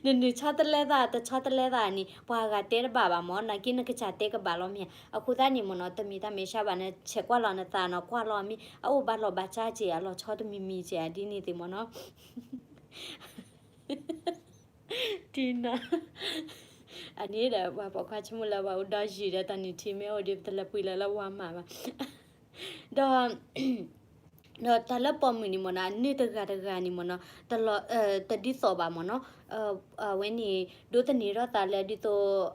နနုၢ်ဆီတလဲသး တဆီတလဲသးန့ၣ် ပှၤဂၤတဲတဘၣ်ဘၣ်မ့ၢ်, နာ်က့နကစၢ်တဲကဘၣ်လီၤမ့ၢ်ဧါ, အဃိသတးန့ၣ်မ့ၢ်နီၤ, တမ့ၢ်တၢ်မဲာ်ဆှးဘၣ် နဆဲးကွၢ်လီၤနသးနီၤ, ကွၢ်လီၤမ့ၢ် အအိၣ်ဘၣ်လီၤဘၣ်စးက့ၤ အလီၤဆီတမံၤမံၤက့ၤ ဒ်န့ၣ်သ့ၣ်မ့ၢ်နီၤ တံနၤ အန့ၣ်ဒီး ပှၤပိာ်ခွါဆိကမိၣ်လၢပှၤအိၣ်ဒီယုၢ်ဒီး တၢ်နုၢ်ထံမ့ၢ်အိၣ်ဒီး ပတလဲၤပှ့ၤလၢၤလၢဝါမးဘၣ်, ဒီး ဒီးတၢ်လၢပိာ်မုၣ်န့ၣ်မ့ၢ်နီၤ, အနုၢ်တဂၤတဂၤန့ၣ်မ့ၢ်နီၤ, တလီၤ တဒ်သိးဘၣ်မ့ၢ်နီၤ, အဝဲန့ၣ် ဒိးသန့ၤထီၣ်သးလၢဒ်သိး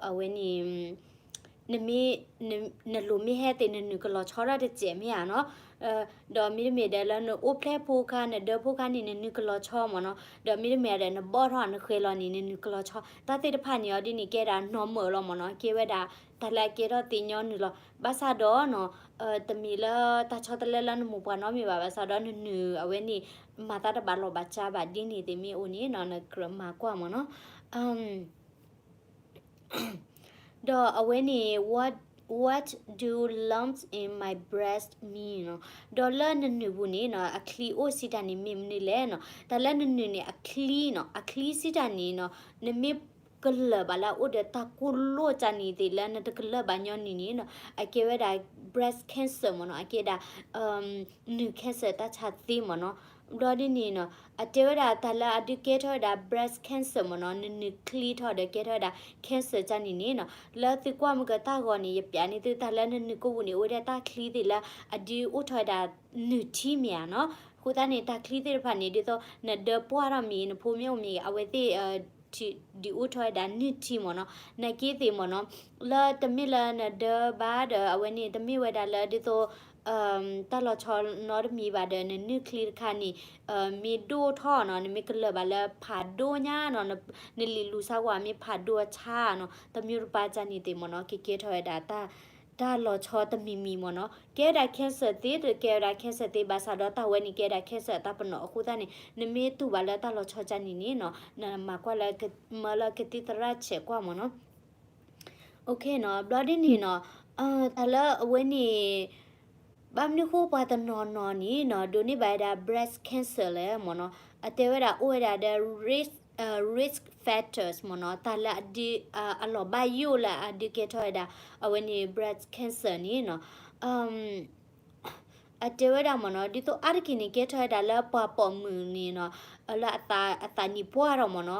အဝဲန့ၣ် နမ့ၢ် နလိၤမ့ၢ်ဟဲသ့ၣ် နနုာ်ကလီၤဆီထီၣ်တစဲးမ့ၢ်ဧါနီၤ. ဒီးမ့တမ့ၢ်ဒီးလၢနအိၣ်ဖျဲၣ်ဖိခါ နဒၢဖိခါန့ၣ် နနုာ်ကလီၤဆီမ့ၢ်နီၤ. ဒီးမ့တမ့ၢ်ဒီးနဘီၣ်ထီၣ်နဃဲၤလီၤန့ၣ် နနုာ်ကလီၤဆီ တၢ်သ့ၣ်တဖၣ်န့ၣ်အီၤဒ်န့ၣ် ကဲဒၣ်နီၢ်မၢၢ်လီၤမ့ၢ်နီၤ. ကဲဝဲဒၣ်တၢ်လၢအကဲထီၣ်သ့ညီနုၢ်လီၤ. ဘၣ်ဆၣ်ဒီးနီၤ တမ့ၢ်လၢတၢ်ဆီတလဲလၢနမိၢ်ပှၢ်နီတမံၤဘၣ်. ဘၣ်ဆၣ်ဒီးနနုာ်အဝဲန့ၣ် မၤသးတဘၣ်လီၢ်ဘၣ်စးဘၣ်ဒ်န့ၣ်သ့ၣ်မ့ၢ်အိၣ်န့ၣ်နီၤ နကြၢးမၤကွၢ်မ့ၢ်နီၤ. ဒီးအဝဲန့ၣ် what, what do lumps in my breast mean နီၤ. ဒီးလၢနနုာ်ပူၤန့ၣ်နီၤ အချံအိၣ်စံးတၢ်န့ၣ်မ့ၢ်မနုၤလဲၣ်နီၤ. တၢ်လၢနနုာ်န့ၣ် အချံနီၤ အချံစံးတၢ်န့ၣ်နီၤ နမ့ၢ်ကလၢာ်ဘၣ်လၢအအိၣ်ဒီးတၢ်ကိၢ်လိၣ်ကၢ်န့ၣ်သ့ၣ် လၢနတကလၢာ်ဘၣ်ညီနုၢ်န့ၣ်နီၤ အကဲဝဲဒၣ် breast cancer မ့ၢ်နီၤ. အကဲဒၣ် နုာ် cancer တၢ်ဆါသ့မ့ၢ်နီၤ. ဘျီဒ်န့ၣ်နီၤ အတဲဝဲဒၣ်တၢ်လၢအဒုးကဲထီၣ်ဝဲဒၣ် breast cancer မ့ၢ်နီၤ နနုာ်ချံထီၣ်ဒီးကဲထီၣ်ဝဲဒၣ် cancer ကၢ်န့ၣ်န့ၣ်နီၤ လၢသုကွၢ်မုၢ်ကတၢ်ဂီၤန့ၣ် ယပျးန့ၢ်သုတၢ်လၢနနုာ်ကိၢ်ပူၤန့ၣ် အိၣ်ဝဲဒၣ်တၢ်ချံသ့ၣ်လၢအဒုးအိၣ်ထီၣ်ဝဲဒၣ်နုၢ်ထံမ့ၢ်ဧါနီၤ. အဃိသတးန့ၣ် တၢ်ချံသ့ၣ်တဖၣ်န့ၣ် ဒ်သိးနဒၢပှၢ်ထီၣ်မ့ၢ် နဖိမ့ၢ်အိၣ်မ့ၢ် အဝဲသ့ၣ် ဒုးအိၣ်ထီၣ်ဝဲဒၣ်နုၢ်ထံမ့ၢ်နီၤ. နာ်က့သ့ၣ်မ့ၢ်နီၤ လၢတမ့ၢ်လၢနဒၢဘၣ်ဒီး အဝဲန့ၣ် တမ့ၢ်ဝဲဒၣ်လၢဒ်သိး တၢ်လီၤဆီနီတမံၤဘၣ်ဒီး နနုၢ်ချံတခါန့ၣ် မ့ၢ်ဒိၣ်ထီၣ်နီၤ နမ့ၢ်ကလၢာ်ဘၣ်လၢဖးဒိၣ်ညါနီၤ နလံာ်လူၤဆါကွၢ်မ့ၢ်ဖးဒိၣ်အဆါနီၤ တမျိုးတပါကၢ်န့ၣ်သ့ၣ်မ့ၢ်နီၤ ကကဲထီၣ်ဝဲဒၣ် တၢ်လီၤဆီတမံၤမံၤမ့ၢ်နီၤ ကဲဝဲဒၣ် cancer သ့ တကဲဝဲဒၣ် cancer သ့ ဘၣ်ဆၣ်ဒီးတၢ်ဝဲန့ၣ်ကဲဝဲဒၣ် cancer အတၢ်ပနီၣ်အဃိသတးန့ၣ် နမ့ၢ်တူၢ်ဘၣ်လၢတၢ်လီၤဆီကၢ်န့ၣ်န့ၣ်နီၤ နမၤကွၢ်လၢ မၢလၢကသံၣ်သရၣ်ဆဲးကွၢ်မ့ၢ်နီၤ OK နီၤ ဘျီဒ်န့ၣ်နီၤ တၢ်လၢအဝဲန့ၣ် ဘၣ်မနုၤဃိပှၤတနီၤနီၤန့ၣ်နီၤ ဒိးန့ၢ်ဘၣ်ဝဲဒၣ် breast cancer လဲၣ်မ့ၢ်နီၤ အတဲဝဲဒၣ်အိၣ်ဝဲဒၣ်ဒီး risk, risk factors မ့ၢ်နီၤ တၢ်လၢအဒုး အလီၤဘၣ်ယိၣ်လၢအဒုးကဲထီၣ်ဝဲဒၣ် အဝဲန့ၣ် breast cancer န့ၣ်နီၤ အတဲဝဲဒၣ်မ့ၢ်နီၤ ဒ်သိးအါတက့ၢ်န့ၣ် ကဲထီၣ်ဝဲဒၣ်လၢပှၤပိာ်မုၣ်န့ၣ်နီၤ လၢအသးနံၣ်ပှၢ်ထီၣ်မ့ၢ်နီၤ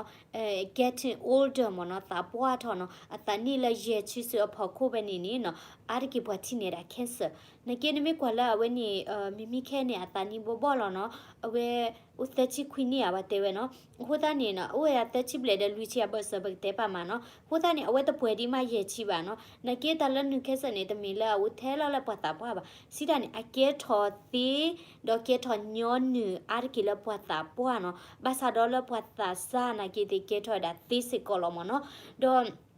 getting older မ့ၢ်နီၤ သးပှၢ်ထီၣ်နီၤ အသးနံၣ်လၢယဲၢ်ဆံစုအဖီခိၣ်ဖဲန့ၣ်န့ၣ်နီၤ အါတက့ၢ်ပှၤထံၣ်န့ၢ်ဒၣ် cancer နာ်က့နမ့ၢ်ကွၢ်လၢအဝဲန့ၣ် မ့မ့ၢ်ခဲန့ၣ် အသးနံၣ်ဘီၣ်ဘီၣ်လီၤနီၤ အဝဲ အိၣ်သၢဆံခွံနံၣ်ဧါ ပှၤတဲဝဲနီၤ အဃိသတးန့ၣ်နီၤ အိၣ်ဝဲဒၣ်သၢဆံဘျဲၣ်ဒီးလွံၢ်ဆံအဘၢၣ်စၢၤ ပကတဲပာ်မးနီၤ အဃိသတးန့ၣ် အဝဲတပှဲၤဒံးမးယဲၢ်ဆံဘၣ်နီၤ နာ်က့တၢ်လၢနုာ် cancer န့ၣ် တမ့ၢ်လၢအအိၣ်ထဲလီၤလၢပှၤသးပှၢ်ဘၣ် စံးတၢ်န့ၣ် အကဲထီၣ်သ့ ဒီးကဲထီၣ်ညီနုၢ်အါတက့ၢ်လၢပှၤသးပှၢ်နီၤ ဘၣ်ဆၣ်ဒီးလၢပှၤသးစၢ်နာ်က့သ့ၣ်ကဲထီၣ်ဝဲဒၣ်သ့စ့ၢ်ကီးလီၤမ့ၢ်နီၤ ဒီး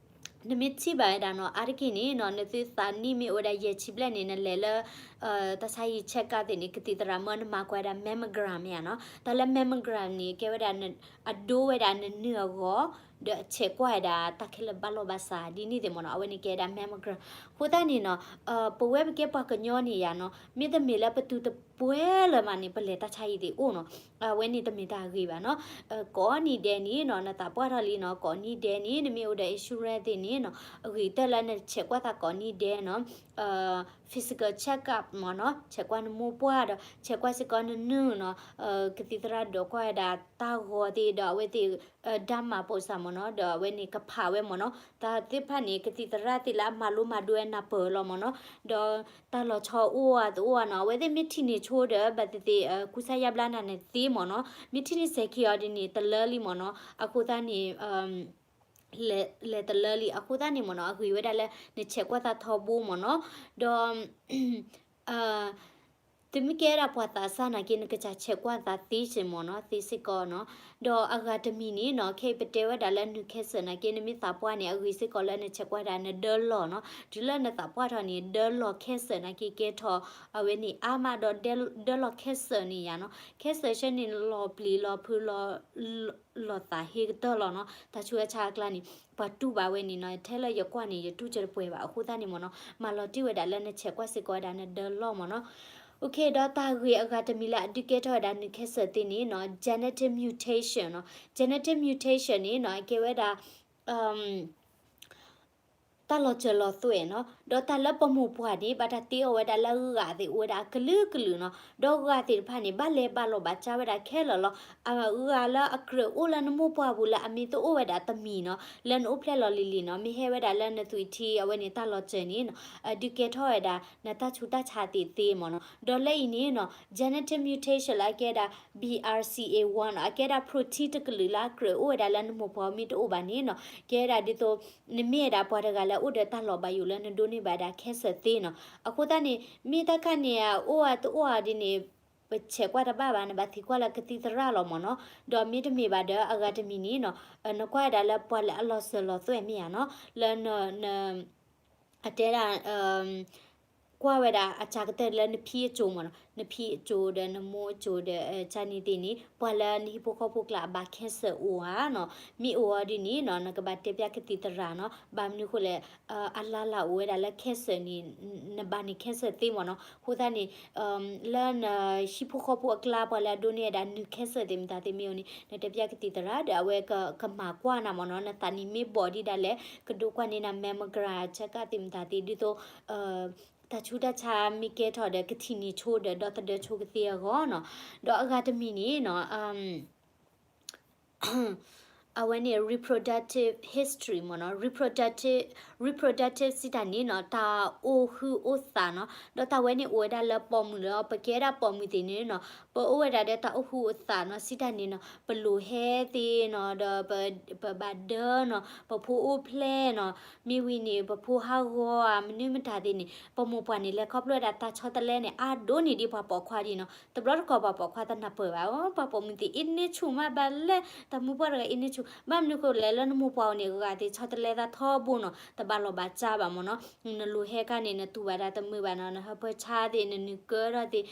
နမ့ၢ်ထံၣ်ဘၣ်ဝဲဒၣ်နီၤ အါတက့ၢ်န့ၣ်နီၤ နသုသးနံၣ်မ့ၢ်အိၣ်ဝဲဒၣ်ယဲၢ်ဆံဘျဲၣ်န့ၣ် နလဲၤလၢ တၢ်ဆါဟံၣ် check up သ့ၣ်န့ၣ် ကသံၣ်သရၣ်မၢနမၤကွၢ်ဝဲဒၣ် mammogram မ့ၢ်ဧါနီၤ တၢ်လၢ mammogram န့ၣ် ကဲဝဲဒၣ် အဒိဝဲဒၣ်နနုၢ်အဂီၢ် ဒီးအဆဲးကွၢ်ဝဲဒၣ်တၢ်ခဲလၢာ်ဘၣ်လီၢ်ဘၣ်စး ဒ်န့ၣ်သ့ၣ်မ့ၢ်နီၤ အဝဲန့ၣ်ကဲဝဲဒၣ် mammogram အဃိသတးန့ၣ်နီၤ ပဝဲပကဲပှၤကညီန့ၣ်ယါနီၤ မ့တမ့ၢ်လၢပတုၤတပှဲၤလၢၤမးန့ၣ် ပလဲၤတၢ်ဆါဟံၣ်သ့ၣ်အိၣ်နီၤ အဝဲန့ၣ်တမ့ၢ်တၢ်ဂ့ၤဘၣ်နီၤ ကိးနံၤဒဲးန့ၣ်နီၤ နသးပှၢ်ထီၣ်လံနီၤ ကိးနံၤဒဲးန့ၣ် နမ့ၢ်အိၣ်ဒီး insurance သ့ၣ်န့ၣ်နီၤ အဂ့ၤကတၢၢ်လၢနဆဲးကွၢ်သးကိးနံၤဒဲးနီၤ physical check up မ့ၢ်နီၤ ဆဲးကွၢ်နမိၢ်ပှၢ်ဒီး ဆဲးကွၢ်စ့ၢ်ကီးနနုၢ်နီၤ ကသံၣ်သရၣ်ဒိးကွၢ်ဝဲဒၣ်တၢ်ဂီၤသ့ၣ်ဒီးအဝဲသ့ၣ် ဓာတ်မှန်ပုံစံ မ့ၢ်နီၤ ဒီးအဝဲန့ၣ်ကဖးဝဲမ့ၢ်နီၤ တၢ်သ့ၣ်တဖၣ်န့ၣ် ကသံၣ်သရၣ်သ့ၣ်လၢအမၤလိမၤဒိးဝဲနၢ်ပၢၢ်လီၤမ့ၢ်နီၤ ဒီးတၢ်လီၤဆီအိၣ်ဧါတအိၣ်ဧါနီၤ အဝဲသ့ၣ်မ့ၢ်ထံၣ်န့ၢ်ဆိဒီး ဘၣ်သ့ၣ်သ့ၣ် ကူစါယါဘျါနၤန့ၣ်သ့မ့ၢ်နီၤ မ့ၢ်ထံၣ်န့ၢ်စဲးခံအီၤဒ်န့ၣ် တလၢလံမ့ၢ်နီၤ အဃိသတးန့ၣ် လဲၤတလၢလံ အဃိသတးန့ၣ်မ့ၢ်နီၤ အဂ့ၤဝဲဒၣ်လၢနဆဲးကွၢ်သးထီဘိမ့ၢ်နီၤ ဒီး သုမ့ၢ်ကဲဝဲဒၣ်ပှၤသးစၢ်နာ်က့ နကစၢ်ဆဲးကွၢ်သးသ့စ့ၢ်မ့ၢ်နီၤ သ့စ့ၢ်ကီးနီၤ ဒီးအဂၤတမံၤန့ၣ်နီၤ ခဲအံၤပတဲဝဲဒၣ်လၢနုၢ် cancer နာ်က့ နမ့ၢ်သးပှၢ်န့ၣ် အဂ့ၤစ့ၢ်ကီးလၢနဆဲးကွၢ်ဒၣ်နဒၢလီၢ်နီၤ တုၤလၢနသးပှၢ်ထီၣ်န့ၣ် ဒၢလီၢ် cancer နာ်က့ ကဲထီၣ်အဝဲန့ၣ် အါမးဒီးဒၢလီၢ် cancer န့ၣ်ယါနီၤ cancer ဆၢန့ၣ် လီၤပျံၤလီၤဖုးလီၤ လီၤသးဟ့ကတၢၢ်လီၤနီၤ တၢ်ဆူးတၢ်ဆါအကျါန့ၣ် ပှၤတူၢ်ဘၣ်ဝဲန့ၣ်နီၤ ထဲလၢယကွၢ်န့ၣ် ယတူၢ်ကၢတပှဲၤဘၣ် အဃိသတးန့ၣ်မ့ၢ်နီၤ မၤလီၤတံၢ်ဝဲဒၣ်လၢနဆဲးကွၢ်စ့ၢ်ကီးဝဲဒၣ်နဒၢလီၢ်မ့ၢ်နီၤ OK ဒီးတၢ်ဂ့ၢ်အဂၤတမံၤလၢအဒုးကဲထီၣ်ဝဲဒၣ်နုၢ် cancer သ့ၣ်န့ၣ်နီၤ genetic mutation နီၤ genetic mutation န့ၣ်နီၤ အကဲဝဲဒၣ် တၢ်လီၤစၢၤလီၤသွဲၣ်နီၤ ဒီးတၢ်လၢပမိၢ်ပှၢ်န့ၣ် ဘၣ်တၢ်တ့အီၤဝဲဒၣ်လၢဂၤသ့ၣ်အိၣ်ဝဲဒၣ်အကလုာ်ကလုာ်နီၤ ဒီးဂၤသ့ၣ်တဖၣ်န့ၣ် ဘၣ်လဲၤဘၣ်လီၢ်ဘၣ်စးဝဲဒၣ်ခဲလၢာ်လီၤ အဂၤလၢအကြၢးအိၣ်လၢနမိၢ်ပှၢ်ပူၤလၢအမ့ၢ်တအိၣ်ဝဲဒၣ်တမံၤနီၤ လၢနအိၣ်ဖျဲၣ်လီၤလံၤလံၤနီၤ မ့ၢ်ဟဲဝဲဒၣ်လၢနသွံၣ်ထံအဝဲန့ၣ်တၢ်လီၤစၢၤန့ၣ်နီၤ အဒုးကဲထီၣ်ဝဲဒၣ်နတၢ်ဆူးတၢ်ဆါသ့ၣ်သ့မ့ၢ်နီၤ ဒီးလၢအံၤန့ၣ်နီၤ genetic mutation လၢအကဲဒၣ် B R C A one နီၤ အကဲဒၣ် protein တကလုာ်လၢအကြၢးအိၣ်ဝဲဒၣ်လၢနမိၢ်ပှၢ်မ့ၢ်တအိၣ်ဘၣ်န့ၣ်နီၤ ကဲဒၣ်ဒ်သိး နမ့ၢ်ဝဲဒၣ်ပှၤတဂၤလၢ အိၣ်ဒီးတၢ်လီၤဘၣ်ယိၣ်လၢနဒိးန့ၢ်ဘၣ်ဒၣ် cancer သ့နီၤ. အဃိသတးန့ၣ် မ့ၢ်တၢ်ခါန့ၣ် အအိၣ်အတအိၣ်အီၤဒ်န့ၣ် ပဆဲးကွၢ်တဘၣ်ဘၣ်, နဘၣ်သံကွၢ်လၢကသံၣ်သရၣ်လီၤမ့ၢ်နီၤ. ဒီးမ့တမ့ၢ်ဘၣ်ဒီး အဂၤတမံၤန့ၣ်နီၤ, နကွၢ်ဝဲဒၣ်လၢပှၤလၢအလီၤစၢၤလီၤသွဲၣ်မ့ၢ်ဧါနီၤ, လၢန အတဲဒၣ် ကွၢ်ဝဲဒၣ်အစှၤကတၢၢ်လၢနဖံအစိၤမ့ၢ်နီၤ, နဖံအစိၤဒီးနမိၢ်အစိၤဒီး ကန့ၣ်သ့ၣ်န့ၣ် ပှၤလၢနဟံၣ်ဖိဃီဖိကျါအဘၣ် cancer အိၣ်ဧါနီၤ. မ့ၢ်အိၣ်အီၤဒ်န့ၣ်နီၤ နကဘၣ်တဲပျးကသံၣ်သရၣ်နီၤ. ဘၣ်မနုၤအဃိလဲၣ်, အလၢ်လၢ်အိၣ်ဝဲဒၣ်လၢ cancer န့ၣ် နဘၣ်န့ၢ် cancer သ့မ့ၢ်နီၤ. အဃိသတးန့ၣ် လၢနဟံၣ်ဖိဃီဖိအကျါ ပှၤလၢအဒိးန့ၢ်ဝဲဒၣ်နုၢ် cancer သ့ၣ်မတၤသ့ၣ်မ့ၢ်အိၣ်န့ၣ် နတဲပျးကသံၣ်သရၣ်ဒီး အဝဲကမၤကွၢ်နၤမ့ၢ်နီၤ. နသးနံၣ်မ့ၢ်ဘီၣ်ဒံးဒၣ်လဲာ် ကဒိးကွၢ်န့ၢ်နၤ mammogram check up သ့ၣ်မတၤသ့ၣ် ဒ်သိး တၢ်ဆူးတၢ်ဆါမ့ၢ်ကဲထီၣ်ဒီး ကထံၣ်န့ၢ်ဆိဒီး ဒီသဒၢဆိကသ့အဂီၢ်နီၤ. ဒီးအဂၤတမံၤန့ၣ်နီၤ အဝဲန့ၣ် reproductive history မ့ၢ်နီၤ, reproductive, reproductive စံးတၢ်န့ၣ်နီၤ တၢ်အိၣ်ဟုၣ်အိၣ်သးနီၤ. ဒီးတၢ်ဝဲန့ၣ်အိၣ်ဝဲဒၣ်လၢပိာ်မုၣ်လီၤ. ပကဲဒၣ်ပိာ်မုၣ်သ့ၣ်န့ၣ်နီၤ ပအိၣ်ဝဲဒၣ်ဒီးတၢ်အိၣ်ဟုၣ်အိၣ်သးနီၤ စံးတၢ်န့ၣ်နီၤ ပလိၣ်ဟဲသ့နီၤ ဒီးပဘၣ်ဒၢနီၤ ပဖိအိၣ်ဖျဲၣ်နီၤ မ့ၢ်ဝံၤန့ၣ် ပဖိဟးဂီၤဧါ မနုၤမတၤသ့ၣ်န့ၣ် ပမိၢ်ပှၢ်န့ၣ် လဲၤခီဖျိဝဲဒၣ်တၢ်ဆီတလဲန့ၣ် အါဒိၣ်န့ၢ်ဒံးပှၤပိာ်ခွါဒံးနီၤ. တဘျီတခီၣ်ပှၤပိာ်ခွါတနၢ်ပၢၢ်ဘၣ် ပှၤပိာ်မုၣ်သ့ၣ်အ့န့ဆူၣ်မးဘၣ်လဲၣ် တၢ်မုၢ်ပှၢ်တဂၤအ့န့ဆူၣ် ဘၣ်မနုၤဃိလဲၣ် လၢနမိၢ်ပှၢ်အိၣ်န့ၣ် အဂၤသ့ၣ်ဆီတလဲသးထီဘိနီၤ တဘၣ်လီၢ်ဘၣ်စးဘၣ်မ့ၢ်နီၤ. နလိၣ်ဟဲခါန့ၣ် နတူၢ်ဘၣ်တၢ်တမုာ်ဘၣ်နီၤ နဟၢဖၢဆါသ့ၣ် နနုာ်ကၢထီၣ်သ့ၣ်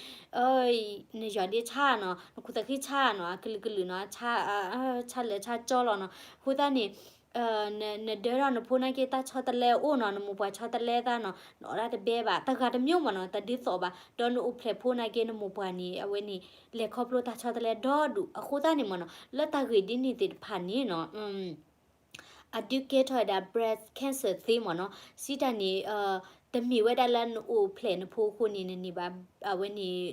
နယီၢ်ဒ့ဆါနီၤ နခိၣ်သဃံဆါနီၤ အကလုာ်ကလုာ်နီၤ ဆါလဲၤဆါကၠီလီၤနီၤ. အဃိသတးန့ၣ် နဒၢထီၣ်နဖိနာ်က့ တၢ်ဆီတလဲအိၣ်နီၤ နမိၢ်ပှၢ်ဆီတလဲသးနီၤ နအီၣ်ဒၣ်တဘဲဘၣ် တၢ်ဂၤတမံၤမ့ၢ်နီၤ တဒ်သိးဘၣ် ဒီးနအိၣ်ဖျဲၣ်ဖိနာ်က့ နမိၢ်ပှၢ်န့ၣ် အဝဲန့ၣ် လဲၤခီဖျိတၢ်ဆီတလဲဒီဒူၣ် အဃိသတးန့ၣ်မ့ၢ်နီၤ လၢတၢ်ဂ့ၢ်ဒ်န့ၣ်သ့ၣ်တဖၣ်န့ၣ်နီၤ အဒုးကဲထီၣ်ဝဲဒၣ် breast cancer သ့မ့ၢ်နီၤ စံးတၢ်န့ၣ် တမ့ၢ်ဝဲဒၣ်လၢနအိၣ်ဖျဲၣ်နဖိအဃိန့ၣ် နန့ၢ်ဘၣ် အဝဲန့ၣ်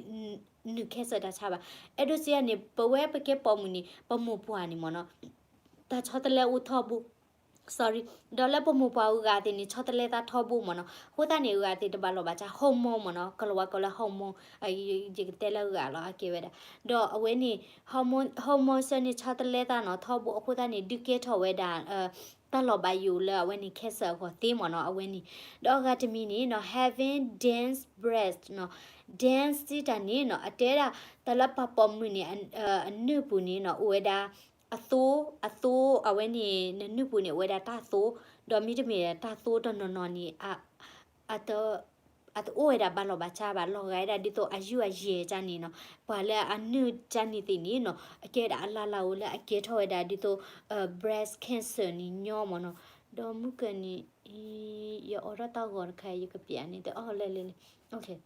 နုၢ် cancer တၢ်ဆါဘၣ်. အဲၣ်ဒိးစံးတၢ်န့ၣ် ပဝဲပကဲပိာ်မုၣ်န့ၣ် ပမိၢ်ပှၢ်န့ၣ်မ့ၢ်နီၤ တၢ်ဆီတလဲအိၣ်ထီဘိ sorry ဒီးလၢပမိၢ်ပှၢ်အဂၤသ့ၣ်န့ၣ် ဆီတလဲသးထီဘိမ့ၢ်နီၤ အဃိသတးန့ၣ် အဂၤသ့ၣ်တဘၣ်လီၢ်ဘၣ်စး hormone မ့ၢ်နီၤ ကလီၤဝါကိးလၢ hormone ယကတဲလၢအဂၤလီၤ အကဲဝဲဒၣ် ဒီးအဝဲန့ၣ် hormone ဆၢန့ၣ်ဆီတလဲသးနီၤ ထီဘိအဃိသတးန့ၣ် ဒုးကဲထီၣ်ဝဲဒၣ် တၢ်လီၤဘၣ်ယိၣ်လၢအဝဲန့ၣ် cancer အဂီၢ်သ့မ့ၢ်နီၤ အဝဲန့ၣ် ဒီးအဂၤတမံၤန့ၣ်နီၤ having dense breast နီၤ dense စံးတၢ်န့ၣ်နီၤ အတဲဒၣ် တၢ်လၢပှၤပိာ်မုၣ်န့ၣ် အနုၢ်ပူၤန့ၣ်နီၤ အိၣ်ဝဲဒၣ် အသိ အသိ အဝဲန့ၣ် နနုၢ်ပူၤန့ၣ် အိၣ်ဝဲဒၣ်တၢ်သိ ဒီးမ့တမ့ၢ်တၢ်သိတနီၤနီၤန့ၣ် အတ အတအိၣ်ဝဲဒၣ်ဘၣ်လီၢ်ဘၣ်စးဘၣ် လီၤဂာ်ဝဲဒၣ်ဒ်သိးအယုၢ်အယဲၢ်ကန့ၣ်နီၤ ပှၤလၢအနုၢ်ကန့ၣ်သ့ၣ်န့ၣ်နီၤ အကဲဒၣ်အလၢ်လၢ်အိၣ်လၢအကဲထီၣ်ဝဲဒၣ်ဒ်သိး breast cancer န့ၣ်ညီမ့ၢ်နီၤ ဒီးမုၢ်ကၢန့ၣ် ယအိးထီၣ်တၢ်ဂီၤတခါ ယကပျးန့ၣ် တအီၣ်လဲၣ်လဲၣ်လဲၣ်